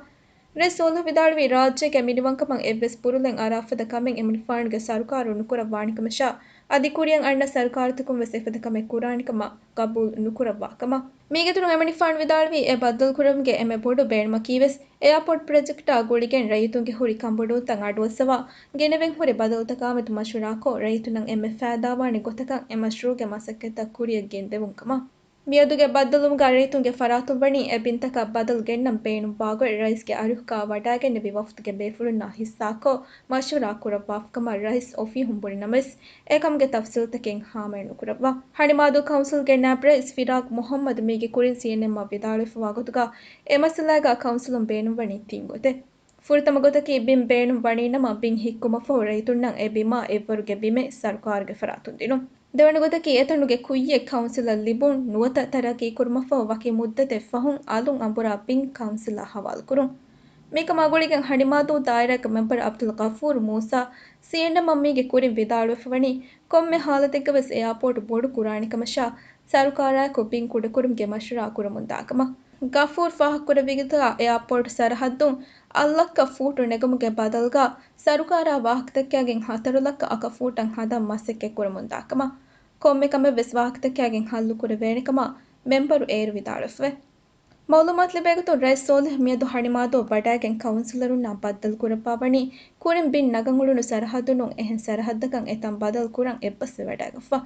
ރައީސް ސޯލިހު ވިދާޅުވީ، ރާއްޖޭގެ މިނިވަންކަމަށް އެއްވެސް ބުރުލެއް އަރާފަދަ ކަމެއް އެމަނިފާނުގެ ސަރުކާރުން ނުކުރައްވާނެ ކަމަށާ، އަދި ކުރިއަށް އަންނަ ސަރުކާރުތަކުން ވެސް އެފަދަ ކަމެއް ކުރާނެ ކަމަށް ގަބޫލު ނުކުރައްވާ ކަމަށް. މީގެއިތުރުން އެމަނިފާން ވިދާޅުވީ، އެ ބައްދަލުކުރުމުގެ އެންމެ ބޮޑު ބޭނުމަކީ ވެސް އެއާޕޯޓް ޕްރޮޖެކްޓާ ގުޅިގެން ރައްޔިތުންގެ ހުރި ކަންބޮޑުވުންތައް އަޑުއައްސަވާ، ގެނެވެން ހުރި ބަދަލުތަކާމެދު މަޝްވަރާކޮށް، ރައްޔިތުންނަށް އެންމެ ފައިދާވާނެ ގޮތަކަށް އެ މަޝްރޫއުގެ މަސައްކަތްތައް ކުރިއަށް ގެންދެވުން ކަމަށް. މިއަދުގެ ބައްދަލުވުމުގަ ރައްޔިތުންގެ ފަރާތުން ވަނީ އެ ބިންތަކަށް ބަދަލު ގެންނަން ބޭނުންވާގޮތް ރައީސްގެ އަރިހުގަ ވަޑައިގެންނެވި ވަފުދުގެ ބޭފުޅުންނާ ހިއްސާކޮށް މަޝްވަރާ ކުރައްވާފަކަމަށް ރައީސް އޮފީހުން ބުނިނަމަވެސް، އެކަމުގެ ތަފްސީލްތަކެއް ހާމަވެ ނުކުރައްވާ. ހަނިމާދޫ ކައުންސިލްގެ ނާއިބް ރައީސް ފިރާގް މުހައްމަދު މީގެ ކުރިން ސީއެންއެމްއަށް ވިދާޅުވެފަވާ ގޮތުގަ، އެ މައްސަލާގަ ކައުންސިލުން ބޭނުންވަނީ ތިން ގޮތެއް. ފުރަތަމަ ގޮތަކީ ބިން ބޭނުން ވަނީނަމަ، ބިން ހިއްކުމަށްފަހު ރައްޔިތުންނަށް އެ ބިމާ އެއްވަރުގެ ބިމެއް ސަރުކާރުގެ ފަރާތުން ދިނުން. ދެވަނަ ގޮތަކީ، އެތަނުގެ ކުއްޔެއް ކައުންސިލަށް ލިބުން، ނުވަތަ ތަރައްގީ ކުރުމަށްފަހު ވަކި މުއްދަތެއް ފަހުން އަލުން އަނބުރާ ބިން ކައުންސިލަށް ހަވާލުކުރުން. މިކަމާ ގުޅިގެން ހަނިމާދޫ ދާއިރާގެ މެމްބަރު އަބްދުލް ޣަފޫރު މޫސާ، ސީއެންއެމްއަށް މީގެ ކުރިން ވިދާޅުވެފަވަނީ، ކޮންމެ ހާލަތެއްގަވެސް އެއާޕޯޓް ބޮޑު ކުރާނެ ކަމަށާ، ސަރުކާރާއެކު ބިން ކުޑަކުރުމުގެ މަޝްވަރާ ކުރަމުންދާކަމަށް. ޣަފޫރު ފާހަގަކުރެއްވި ގޮތުގަ، އެއާޕޯޓް ސަރަހައްދުން އަށް ލައްކަ ފޫޓު ނެގުމުގެ ބަދަލުގަ، ސަރުކާރާ ވާހަކަދައްކާގެން ހަތަރު ލައްކަ އަކަ ފޫޓަށް ހަދަން މަސައްކަތް ކުރަމުންދާކަމަށް. ކޮންމެ ކަމެއްވެސް ވާހަކަދައްކާގެން ހައްލު ކުރެވޭނެ ކަމަށް މެމްބަރު އޭރު ވިދާޅުވެފަވޭ. މައުލޫމާތު ލިބޭގޮތުން، ރައީސް ސޯލިހް މިއަދު ހަނިމާދޫ ވަޑައިގެން ކައުންސިލަރުންނާ ބައްދަލުކުރައްވާވަނީ، ކުރިން ބިން ނަގަން އުޅުނު ސަރަހައްދުން އެހެން ސަރަހައްދަކަށް އެތަން ބަދަލު ކުރަން އެއްބަސްވެވަޑައިގަންފަ.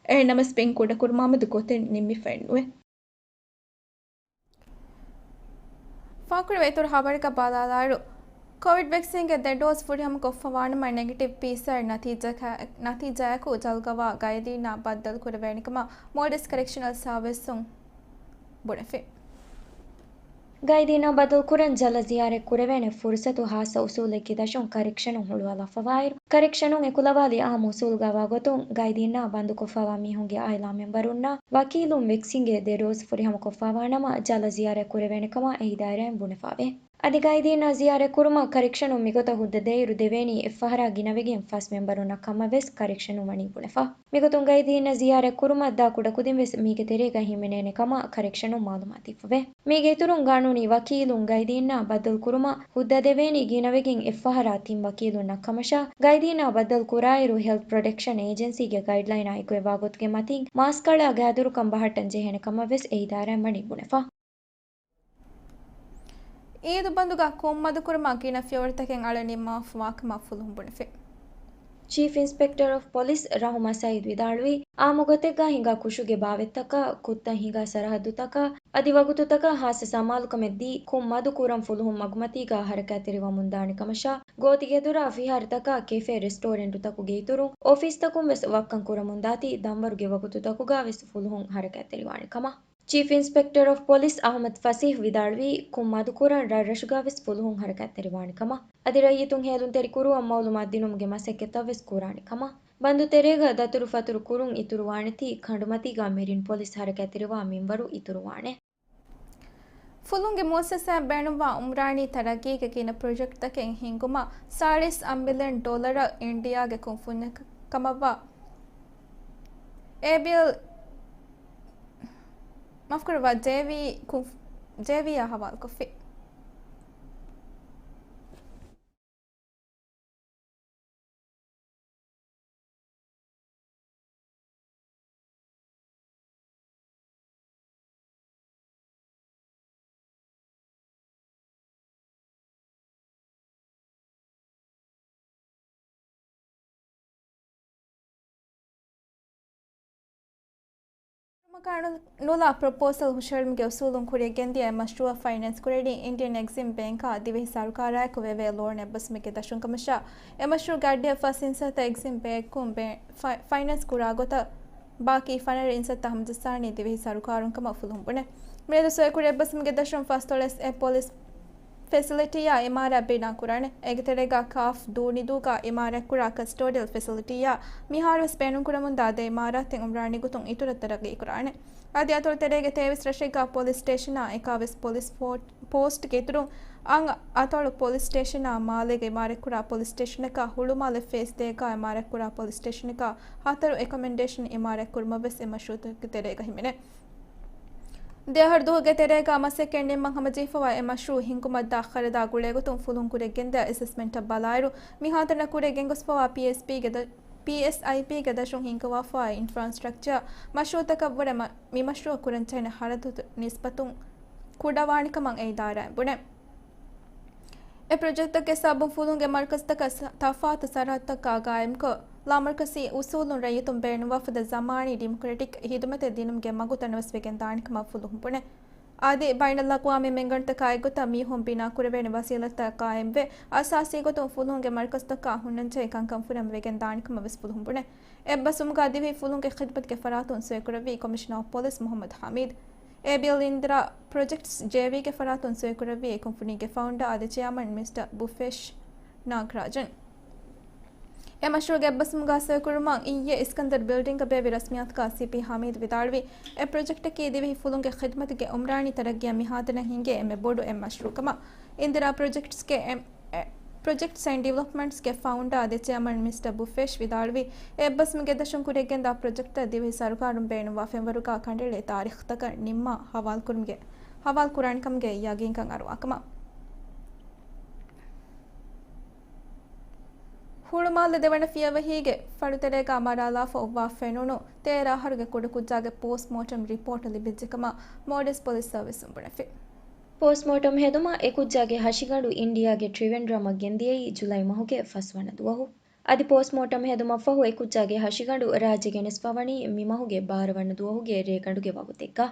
އެހެންނަމަވެސް، ބިން ކުޑަކުރުމާމެދު ގޮތެއް ނިންމިފައެއްނުވޭ. ފާކުރެވޭ އިތުރު ހަބަރެއްގަ ބަލާލާއިރު، ކޮވިޑް ވެކްސިންގެ ދެ ޑޯޒް ފުރިހަމަކޮށްފަވާނަމަ، ނެގެޓިވް ޕީސީއާރް ނަތީޖާއަކާ-، ނަތީޖާއަކު ޖަލުގަވާ ގައިދީންނާ ބައްދަލުކުރެވޭނެކަމަށް މޯލްޑިވްސް ކަރެކްޝަނަލް ސާވިސްއުން ބުނެފި. ގައިދީންނާ ބައްދަލުކުރަން ޖަލަށް ޒިޔާރަތް ކުރެވޭނެ ފުރުސަތު ހާއްސަ އުސޫލެއްގެ ދަށުން ކަރެކްޝަނުން ހުޅުވާލާފަވާއިރު، ކަރެކްޝަނުން އެކުލަވާލި އާއްމު އުސޫލުގައިވާ ގޮތުން، ގައިދީންނާ ބަންދުކޮށްފަވާ މީހުންގެ އާއިލާ މެމްބަރުންނާ ވަކީލުން ވެކްސިންގެ ދެ ޑޯޒް ފުރިހަމަކޮށްފަވާނަމަ، ޖަލަށް ޒިޔާރަތް ކުރެވޭނެކަމަށް އެ އިދާރާއިން ބުނެފަވޭ. އަދި ގައިދީންނާ ޒިޔާރަތް ކުރުމަށް ކަރެކްޝަނުން މިގޮތަށް ހުއްދަ ދޭއިރު ދެވޭނީ އެއްފަހަރާ ގިނަވެގެން ފަސް މެމްބަރުންނަށް ކަމަށް ވެސް ކަރެކްޝަނުން ވަނީ ބުނެފަ. މިގޮތުން ގައިދީންނަށް ޒިޔާރަތް ކުރުމަށް ދާ ކުޑަކުދިން ވެސް މީގެ ތެރޭގަ ހިމެނޭނެ ކަމަށް ކަރެކްޝަނުން މައުލޫމާތު ދީފަވޭ. މީގެ އިތުރުން ގާނޫނީ ވަކީލުން ގައިދީންނާ ބައްދަލު ކުރުމަށް ހުއްދަ ދެވޭނީ ގިނަވެގެން އެއްފަހަރާ ތިން ވަކީލުންނަށް ކަމަށާ، ގައިދީންނާ ބައްދަލު ކުރާއިރު ހެލްތް ޕްރޮޓެކްޝަން އޭޖެންސީގެ ގައިޑްލައިނާ އެކުވެވާ ގޮތުގެ މަތިން މާސްކަޅާ ގާތްދުރުކަން ބަހައްޓަން ޖެހޭނެ ކަމަށް ވެސް އެ އިދާރާއިން ވަނީ ބުނެފަ. އީދު ބަންދުގަ ކުށްމަދުކުރުމަށް ގިނަ ފިޔަވަޅުތަކެއް އަޅަން ނިންމާފަވާކަމަށް ފުލުހުން ބުނެފި. ޗީފް އިންސްޕެކްޓަރ އޮފް ޕޮލިސް ރަހުމާ ސައީދު ވިދާޅުވީ، އާއްމު ގޮތެއްގަ ހިނގާ ކުށުގެ ބާވަތްތަކާ، ކުށްތައް ހިނގާ ސަރަހައްދުތަކާ، އަދި ވަގުތުތަކަށް ހާއްސަ ސަމާލުކަމެއް ދީ، ކުށްމަދު ކުރަން ފުލުހުން މަގުމަތީގަ ހަރަކާތްތެރިވަމުންދާނެ ކަމަށާ، ގޯތިގެދޮރާ ފިހާރަތަކާ، ކެފޭ ރެސްޓޯރެންޓުތަކުގެ އިތުރުން، އޮފީސްތަކުން ވެސް ވައްކަން ކުރަމުންދާތީ، ދަންވަރުގެ ވަގުތުތަކުގަ ވެސް ފުލުހުން ހަރަކާތްތެރިވާނެ ކަމަށް. ޗީފް އިންސްޕެކްޓަރ އޮފް ޕޮލިސް އަހުމަދު ފަސީހް ވިދާޅުވީ، ކުށްމަދުކުރަން ރަށްރަށުގަ ވެސް ފުލުހުން ހަރަކާތްތެރިވާނެ ކަމަށް، އަދި ރައްޔިތުން ހޭލުންތެރި ކުރުވަން މައުލޫމާތު ދިނުމުގެ މަސައްކަތްތައް ވެސް ކުރާނެ ކަމަށް. ބަންދު ތެރޭގަ ދަތުރުފަތުރު ކުރުން އިތުރުވާނެތީ، ކަނޑުމަތީގަ މެރިން ޕޮލިސް ހަރަކާތްތެރިވާ މިންވަރު އިތުރުވާނެ. ފުލުންގެ މުއައްސަސާއަށް ބޭނުންވާ އުމްރާނީ ތަރައްގީގެ ގިނަ ޕްރޮޖެކްޓްތަކެއް ހިންގުމަށް ސާޅީސް އަށް މިލިއަން ޑޮލަރަށް އިންޑިއާގެ ކުންފުންޏަކަށް ކަމަށްވާ އޭބީއެލް، މާފުކުރައްވާ، ޖޭވީ ކުން-، ޖޭވީއާ ހަވާލުކޮށްފި. ނުލާ ޕްރޮޕޯސަލް ހުށަހެޅުމުގެ އުސޫލުން ކުރިއަށް ގެންދިޔަ އެ މަޝްރޫއަށް ފައިނޭންސް ކުރެވެނީ އިންޑިއަން އެގްޒިމް ބޭންކާ ދިވެހި ސަރުކާރާއެކު ވެވޭ ލޯން އެއްބަސްވުމެއްގެ ދަށުން ކަމަށާ، އެ މަޝްރޫއަށް ގަޑިއަށް ފަސް ހިންސާތައް އެގްޒިމް ބޭންކުން ބޭ-، ފަ-، ފައިނޭންސް ކުރާ ގޮތަށް ބާކީ ފަނަރަ ހިންސާތައް ހަމަޖައްސާނީ ދިވެހި ސަރުކާރުން ކަމަށް ފުލުހުން ބުނެ. މިއަދު ސޮއިކުރި އެއްބަސްވުމުގެ ދަށުން ފަސްދޮޅަސް އެއް ޕޮލިސް ފެސިލިޓީއާ އިމާރާތް ބިނާ ކުރާނެ. އޭގެ ތެރޭގަ ކާފް ދޫނިދޫގަ އިމާރާތްކުރާ ކަސްޓޯޑިއަލް ފެސިލިޓީއާ މިހާރުވެސް ބޭނުންކުރަމުންދާ ދެ އިމާރާތެއް އުމްރާނީ ގޮތުން އިތުރަށް ތަރައްގީކުރާނެ. އަދި އަތޮޅު ތެރޭގެ ތޭވީސް ރަށެއްގަ ޕޮލިސް ސްޓޭޝަނާ އެކާވީސް ޕޮލިސް ފޯ-، ޕޯސްޓްގެ އިތުރުން އަތޮޅު ޕޮލިސް ސްޓޭޝަނާ މާލޭގަ އިމާރާތްކުރާ ޕޮލިސް ސްޓޭޝަނަކާ ހުޅުމާލެ ފޭސް ދޭގަ އިމާރާތްކުރާ ޕޮލިސް ސްޓޭޝަނަކާ ހަތަރު އެކޮމެންޑޭޝަން އިމާރާތްކުރުމަށްވެސް އެ މަޝްރޫއުގެ ތެރޭގަ ހިމެނޭ. ދެއަހަރު ދުވަހުގެ ތެރޭގަ މަސައްކަތް ނިންމަން ހަމަޖެހިފަވާ އެ މަޝްރޫއު ހިންގުމަށްދާ ޚަރަދާ ގުޅޭގޮތުން ފުލުހުން ކުރިއަށް ގެންދިޔަ އެސެސްމަންޓަށް ބަލާއިރު، މިހާތަނަށް ކުރިއަށް ގެންގޮސްފަވާ ޕީއެސްޕީގެ ދަ-، ޕީއެސްއައިޕީގެ ދަށުން ހިންގަވާފަވާ އިންފްރާންސްޓްރަކްޗާ މަޝްރޫއުތަކަށްވުރެ މަ-، މި މަޝްރޫއަށް ކުރަންޖެހޭނެ ޚަރަދުތައް ނިސްބަތުން ކުޑަވާނެކަމަށް އެ އިދާރާއިން ބުނެ. އެ ޕްރޮޖެކްޓްތަކުގެ ސަބަބުން ފުލުހުންގެ މަރުކަޒުތަކަށް ސަ-، ތަފާތު ސަރަހައްދުތަކާ ގާއިމްކޮށް، ލާމަރުކަޒީ އުސޫލުން ރައްޔިތުން ބޭނުންވާފަދަ ޒަމާނީ ޑިމޮކްރެޓިކް ޚިދުމަތެއް ދިނުމުގެ މަގު ތަނަވަސްވެގެން ދާނެކަމަށް ފުލުހުން ބުނޭ. އަދި ބައިނަލްއަގްވާމީ މެންގަނޑުތަކާ އެއްގޮތަށް މީހުން ބިނާ ކުރެވޭނެ ވަސީލަތްތައް ޤާއިމްވެ، އަސާސީ ގޮތުން ފުލުހުންގެ މަރުކަޒުތަކާ ހުންނަންޖެހޭ ކަންކަން ފުރިހަމަ ވެގެން ދާނެކަމަށް ވެސް ފުލުހުން ބުނޭ. އެއްބަސްވުމުގަ ދިވެހި ފުލުހުންގެ ޚިދުމަތުގެ ފަރާތުން ސޮއިކުރެއްވީ ކޮމިޝަނަރ އޮފް ޕޮލިސް މުޙައްމަދު ޙަމީދު. އޭބީއެލް އިންދިރާ ޕްރޮޖެކްޓްސް ޖޭވީގެ ފަރާތުން ސޮއިކުރެއްވީ އެ ކުންފުނީގެ ފައުންޑާ އަދި ޗެއާމަން މިސްޓަ ބުފޭޝް ނާގްރާޖަން. އެ މަޝްރޫޢުގެ އެއްބަސްވުމުގަ ސޮއިކުރުމަށް އިއްޔެ އިސްކަންދަރް ބިލްޑިންގަ ބޭއްވި ރަސްމިއްޔާތުގަ ސީޕީ ޙަމީދު ވިދާޅުވީ، އެ ޕްރޮޖެކްޓަކީ ދިވެހި ފުލުންގެ ޚިދުމަތުގެ އުމްރާނީ ތަރައްގީއަށް މިހާތަނަށް ހިނގޭ އެންމެ ބޮޑު އެއް މަޝްރޫޢު ކަމަށް. އިންދިރާ ޕްރޮޖެކްޓްސްގެ އެމް-، އެ، ޕްރޮޖެކްޓްސް އެންޑް ޑިވެލޮޕްމަންޓްސްގެ ފައުންޑާ އަދި ޗެއާމަން މިސްޓަ ބުފޭޝް ވިދާޅުވީ، އެ އެއްބަސްވުމުގެ ދަށުން ކުރިއަށްގެންދާ ޕްރޮޖެކްޓްތައް ދިވެހި ސަރުކާރުން ބޭނުންވާ ފެންވަރުގަ ކަނޑައެޅޭ ތާރީޚްތަކަށް ނިންމާ ހަވާލުކުރުމުގެ، ހަވާލު ކުރާނެކަމުގެ ޔަގީންކަން އަރުވާކަމަށް. ހުޅުމާލެ ދެވަނަ ފިޔަވަހީގެ ފަޅުތެރޭގަ މަރާލާފަ އޮއްވާ ފެނުނު ތޭރަ އަހަރުގެ ކުޑަކުއްޖާގެ ޕޯސްޓްމޯޓަމް ރިޕޯޓް ލިބިއްޖެކަމަށް މޯލްޑިވްސް ޕޮލިސް ސަރވިސުން ބުނެފި. ޕޯސްޓްމޯޓަމް ހެދުމަށް އެކުއްޖާގެ ހަށިގަނޑު އިންޑިއާގެ ޓްރިވެންޑްރަމަށް ގެންދިޔައީ ޖުލައި މަހުގެ ފަސްވަނަ ދުވަހު. އަދި ޕޯސްޓްމޯޓަމް ހެދުމަށްފަހު އެކުއްޖާގެ ހަށިގަނޑު ރާއްޖެ ގެނެސްފަވަނީ މި މަހުގެ ބާރަ ވަނަ ދުވަހުގެ ރޭގަނޑުގެ ވަގުތެއްގަ.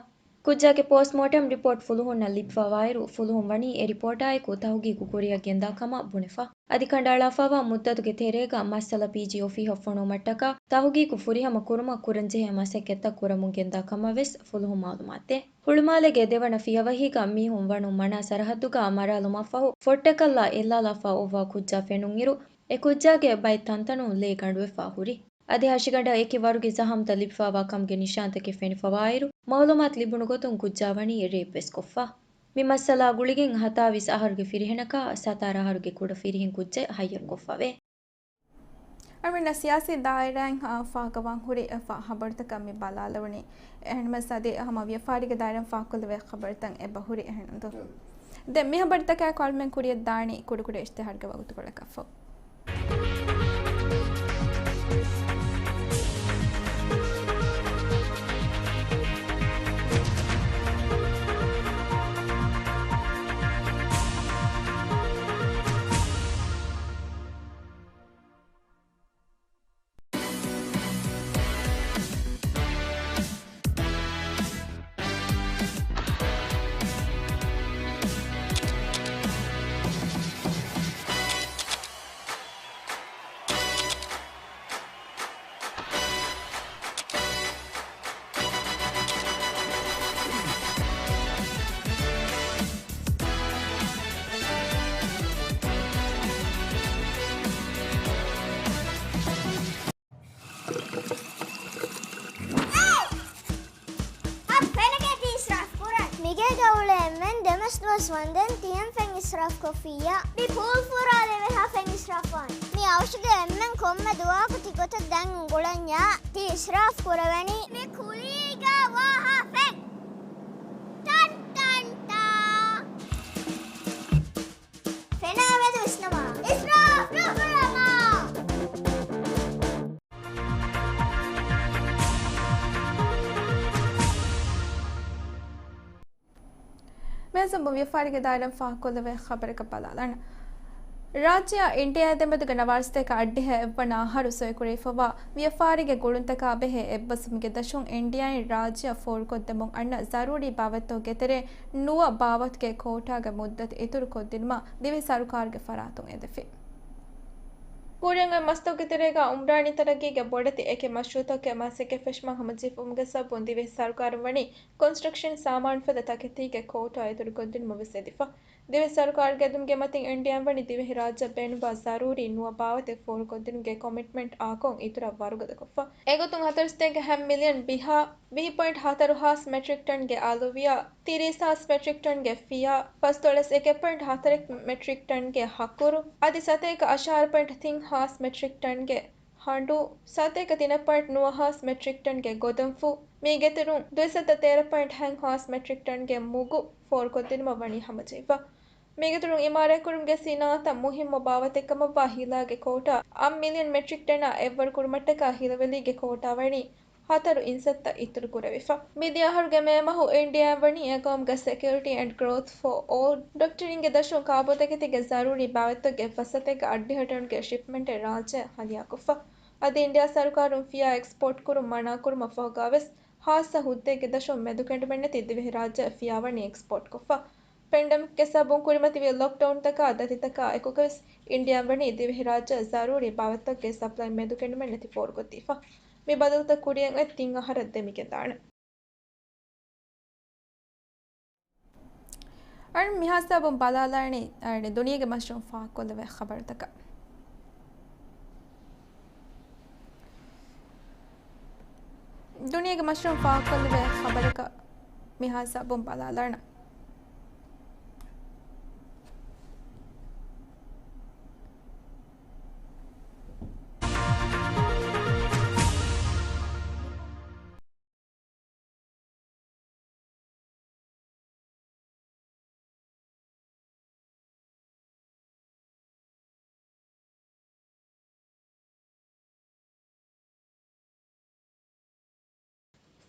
ކުއްޖާގެ ޕޯސްޓްމޯޓަމް ރިޕޯޓް ފުލުހުންނަށް ލިބިފަވާއިރު، ފުލުހުން ވަނީ އެ ރިޕޯޓާއެކު ތަހުގީގު ކުރިއަށް ގެންދާ ކަމަށް ބުނެފަ. އަދި ކަނޑައަޅާފަވާ މުއްދަތުގެ ތެރޭގަ މައްސަލަ ޕީޖީ އޮފީހަށް ފޮނުވުމަށްޓަކާ ތަހުގީގު ފުރިހަމަ ކުރުމަށް ކުރަންޖެހޭ މަސައްކަތްތައް ކުރަމުން ގެންދާ ކަމަށް ވެސް ފުލުހުން މައުލޫމާތުދޭ. ހުޅުމާލޭގެ ދެވަނަ ފިޔަވަހީގަ މީހުން ވަނުން މަނާ ސަރަހައްދުގަ މަރާލުމަށްފަހު ފޮށްޓަކަށްލާ އެއްލާލާފަ އޮއްވާ ކުއްޖާ ފެނުންއިރު، އެ ކުއްޖާގެ ބައެއް ތަންތަނުން ލޭ ގަނޑުވެފަ ހުރި. އަދި ހަށިގަނޑަށް އެކި ވަރުގެ ޒަހަމްތައް ލިބިފަވާ ކަމުގެ ނިޝާންތަކެއް ފެނިފަވާއިރު، މައުލޫމާތު ލިބުނު ގޮތުން ކުއްޖާ ވަނީ ރޭޕް ވެސް ކޮށްފަ. މި މައްސަލާ ގުޅިގެން ހަތާވީސް އަހަރުގެ ފިރިހެނަކާ ސަތާރަ އަހަރުގެ ކުޑަ ފިރިހެން ކުއްޖެއް ހައްޔަރުކޮށްފަވޭ. އަޅުގަނޑު ސިޔާސީ ދާއިރާއިން ފާހަގަވާން ހުރި ފަ-، ހަބަރުތަކަށް މި ބަލާލެވުނީ. އެހެންމެސް އަދި ހަމަ ވިޔަފާރީގެ ދާއިރާއިން ފާހަގަކޮށްލެވޭ ޚަބަރުތައް އެބަހުރި އެހެން ދޯ؟ ދެން މި ހަބަރުތަކާއެކު އަޅުމެން ކުރިއަށްދާނީ ކުޑަކުޑަ އިޝްތިހާރުގެ ވަގުތުކޮޅަކަށްފަހު. އަ، ފެނަކޭ ތީ އިސްރާފް ކުރަން. މިގޭގަ އުޅޭ އެންމެން ދެމަސް ދުވަސް ވަންދެން ތިޔަން ފެން އިސްރާފް ކޮށްފިއްޔާ. މި ޕޫލް ފުރާލެވޭހާ ފެން އިސްރާފް ވާން. މި އަވަށުގެ އެންމެން ކޮންމެ ދުވަހަކު ތިގޮތަށް ދަން އުނގުޅަންޏާ ތި އިސްރާފް ކުރެވެނީ. މި ކުލީގަ ވާހާ ފެން. ޓަން ޓަން ޓާ. ފެނާ މެދު ވިސްނަމާ. އިސްރާފް ނުކުރަމާ. މޭޒުން ވިޔަފާރީގެ ދާއިރާއިން ފާހަގަކޮށްލެވޭ ޚަބަރަކަށް ބަލާލަން. ރާއްޖެއާ އިންޑިއާ ދެމެދުގެ ނަވާރަސަތޭކަ އަށްޑިހަ އެއްވަނަ އަހަރު ސޮއިކުރެވިފަވާ ވިޔަފާރީގެ ގުޅުންތަކާ ބެހޭ އެއްބަސްވުމުގެ ދަށުން އިންޑިއާއިން ރާއްޖެއަށް ފޯރުކޮށްދެމުން އަންނަ ޒަރޫރީ ބާވަތްތަކުގެ ތެރެއިން ނުވަ ބާވަތުގެ ކޯޓާގެ މުއްދަތު އިތުރުކޮށްދިނުމަށް ދިވެހި ސަރުކާރުގެ ފަރާތުން އެދެފި. ކުރިއަށް އޮތް މަސްތަކުގެ ތެރޭގަ އުމްރާނީ ތަރައްގީގެ ބޮޑެތި އެކި މަޝްރޫޢުތަކުގެ މަސައްކަތް ފެށުމަށް ހަމަޖެހިފަވުމުގެ ސަބަބުން ދިވެހި ސަރުކާރުން ވަނީ ކޮންސްޓްރަކްޝަން ސާމާނުފަދަ ތަކެތީގެ ކޯޓާ އިތުރުކޮށްދިނުމަށް ވެސް އެދިފަ. ދިވެހި ސަރުކާރުގެ އެދުމުގެ މަތިން އިންޑިއާއިން ވަނީ ދިވެހިރާއްޖެއަށް ބޭނުންވާ ޒަރޫރީ ނުވަ ބާވަތެއް ފޯރުކޮށްދިނުމުގެ ކޮމިޓްމަންޓް އާކޮން އިތުރަށް ވަރުގަދަކޮށްފަ. އެގޮތުން ހަތަރު ސަތޭކަ ހަ މިލިއަން ބިހާ ވިހި ޕޮއިންޓް ހަތަރު ހާސް މެޓްރިކް ޓަންގެ އަލުވިޔާ، ތިރީސް ހާސް މެޓްރިކް ޓަންގެ ފިޔާ، ފަސްދޮޅަސް އެކެއް ޕޮއިންޓް ހަތަރެއް މެޓްރިކް ޓަންގެ ހަކުރު، އަދި ސަތޭކަ އަށާރަ ޕޮއިންޓް ތިން ހާސް މެޓްރިކް ޓަންގެ ހަނޑު، ސަތޭކަ ތިނެއް ޕޮއިންޓް ނުވަ ހާސް މެޓްރިކް ޓަންގެ ގޮދަންފު، މީގެތެރުން ދުއިސައްތަ ތޭރަ ޕޮއިންޓް ހަތް ހާސް މެޓްރިކް ޓަންގެ މުގު ފޯރުކޮށްދިނުމަށް ވަނީ ހަމަޖެހިފަ. މީގެތެރުން އިމާރާތްކުރުމުގެ ސިނާއަތަށް މުހިއްމު ބާވަތެއްކަމަށްވާ ހިލާގެ ކޯޓާ އަށް މިލިއަން މެޓްރިކް ޓަނާ އެއްވަރުކުރުމަށްޓަކާ ހިލަވެލީގެ ކޯޓާ ވަނީ ހަތަރު އިންސައްތަ އިތުރުކުރެވިފަ. މިދިޔަ އަހަރުގެ މޭ މަހު އިންޑިއާއިން ވަނީ އެކަމުގެ ސެކިއުރިޓީ އެންޑް ގްރޯތް ފޯ އޯލް ޑޮކްޓްރިންގެ ދަށުން ކާބޯތަކެތީގެ ޒަރޫރީ ބާވަތްތަކުގެ ފަސް ސަތޭކަ އަށްޑިހަ ޓަންގެ ޝިޕްމަންޓެއް ރާއްޖެއަށް ހަދިޔާކޮށްފަ. އަދި އިންޑިއާ ސަރުކާރުން ފިޔާ އެކްސްޕޯޓް ކުރުން މަނާ ކުރުމަށްފަހުގަވެސް ހާއްސަ ހުއްދައެއްގެ ދަށުން މެދުކެނޑުމެއްނެތި ދިވެހިރާއްޖެއަށް ފިޔާވަނީ އެކްސްޕޯޓްކޮށްފަ. ޕެންޑެމިކްގެ ސަބަބުން ކުރިމަތިވި ލޮކްޑައުންތަކާ ދަތިތަކާ އެކުގަވެސް އިންޑިއާން ވަނީ ދިވެހިރާއްޖެއަށް ޒަރޫރީ ބާވަތްތަކުގެ ސަޕްލައި މެދުކެނޑުމެއްނެތި ފޯރުކޮށްދީފަ. މި ބަދަލުތައް ކުރިއަށް އޮތް ތިން އަހަރަށް ދެމިގެންދާނެ. އަޅުން މިހާ ސަބަބުން ބަލާލާނީ އަޅުން ދުނިޔޭގެ މަސްރޫން ފާހަގަކޮށްލެވޭ ޚަބަރުތަކަށް. ދުނިޔޭގެ މަސްރޫން ފާހަގަކޮށްލެވޭ ޚަބަރަކަށް މިހާ ސަބަބުން ބަލާލާނަން.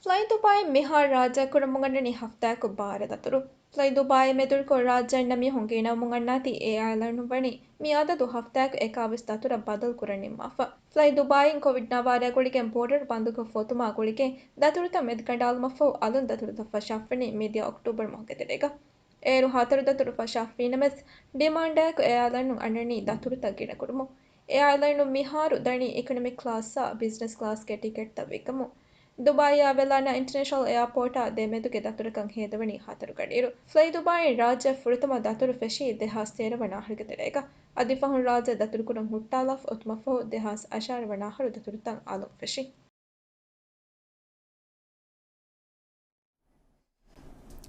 ފްލައި ދުބާއިން މިހާރު ރާއްޖެއަށް ކުރަމުން އަންނަނީ ހަފްތާއަކު ބާރަ ދަތުރު. ފްލައި ދުބާއި މެދުވެރިކޮށް ރާއްޖެ އަންނަ މީހުން ގިނަވަމުން އަންނާތީ އެ އެއާލައިނުން ވަނީ މި އަދަދު ހަފްތާއަކު އެކާވީސް ދަތުރަށް ބަދަލު ކުރަން ނިންމާފަ. ފްލައި ދުބާއިން ކޮވިޑް ނަވާރަ ގުޅިގެން ބޯޑަރު ބަންދުކޮށް ފޮތުމާ ގުޅިގެން ދަތުރުތައް މެދުކަނޑާލުމަށްފަހު އަލުން ދަތުރުތައް ފަށާފަނީ މިދިޔަ އޮކްޓޫބަރު މަހުގެ ތެރޭގަ. އޭރު ހަތަރު ދަތުރު ފަށާފިނަމަސް، ޑިމާންޑާއެކު އެއާލައިނުން އަންނަނީ ދަތުރުތައް ގިނަކުރުމުން. އެއާލައިނުން މިހާރު ދަނީ އިކޮނޮމިކް ކްލާސްއާ ބިޒްނަސް ކްލާސްގެ ޓިކެޓްތައް ވިއްކަމުން. ދުބާއީއާ ވެލާނާ އިންޓަރނޭޝަނަލް އެއާޕޯޓާ ދެމެދުގެ ދަތުރަކަށް ހޭދަވަނީ ހަތަރު ގަޑިއިރު. ފްލައި ދުބާއިން ރާއްޖެ ފުރަތަމަ ދަތުރު ފެށީ ދެހާސް ތޭރަ ވަނަ އަހަރުގެ ތެރޭގަ. އަދި ފަހުން ރާއްޖެ ދަތުރުކުރަން ހުއްޓާލާފަ އޮތުމަށްފަހު ދެހާސް އަށާރަ ވަނަ އަހަރު ދަތުރުތައް އަލުން ފެށި.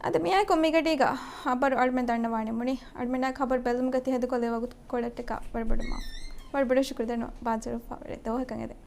އަދި މިއާއެކު މިގަޑީގަ ޚަބަރު އަޅުމެން ދަންނަވާނެ މުނި. އަޅުމެންނާ ޚަބަރު ބެލުމުގަ ތިހެދިކޮށްލި ވަގުތުކޮޅަށްޓަކާ ވަރަށް ބޮޑަށް މާފު. ވަރަށް ބޮޑަށް ޝުކުރު ދަންނަވަން ބާޒަރުފާވެރި ދޯހަކަށް އެދެން.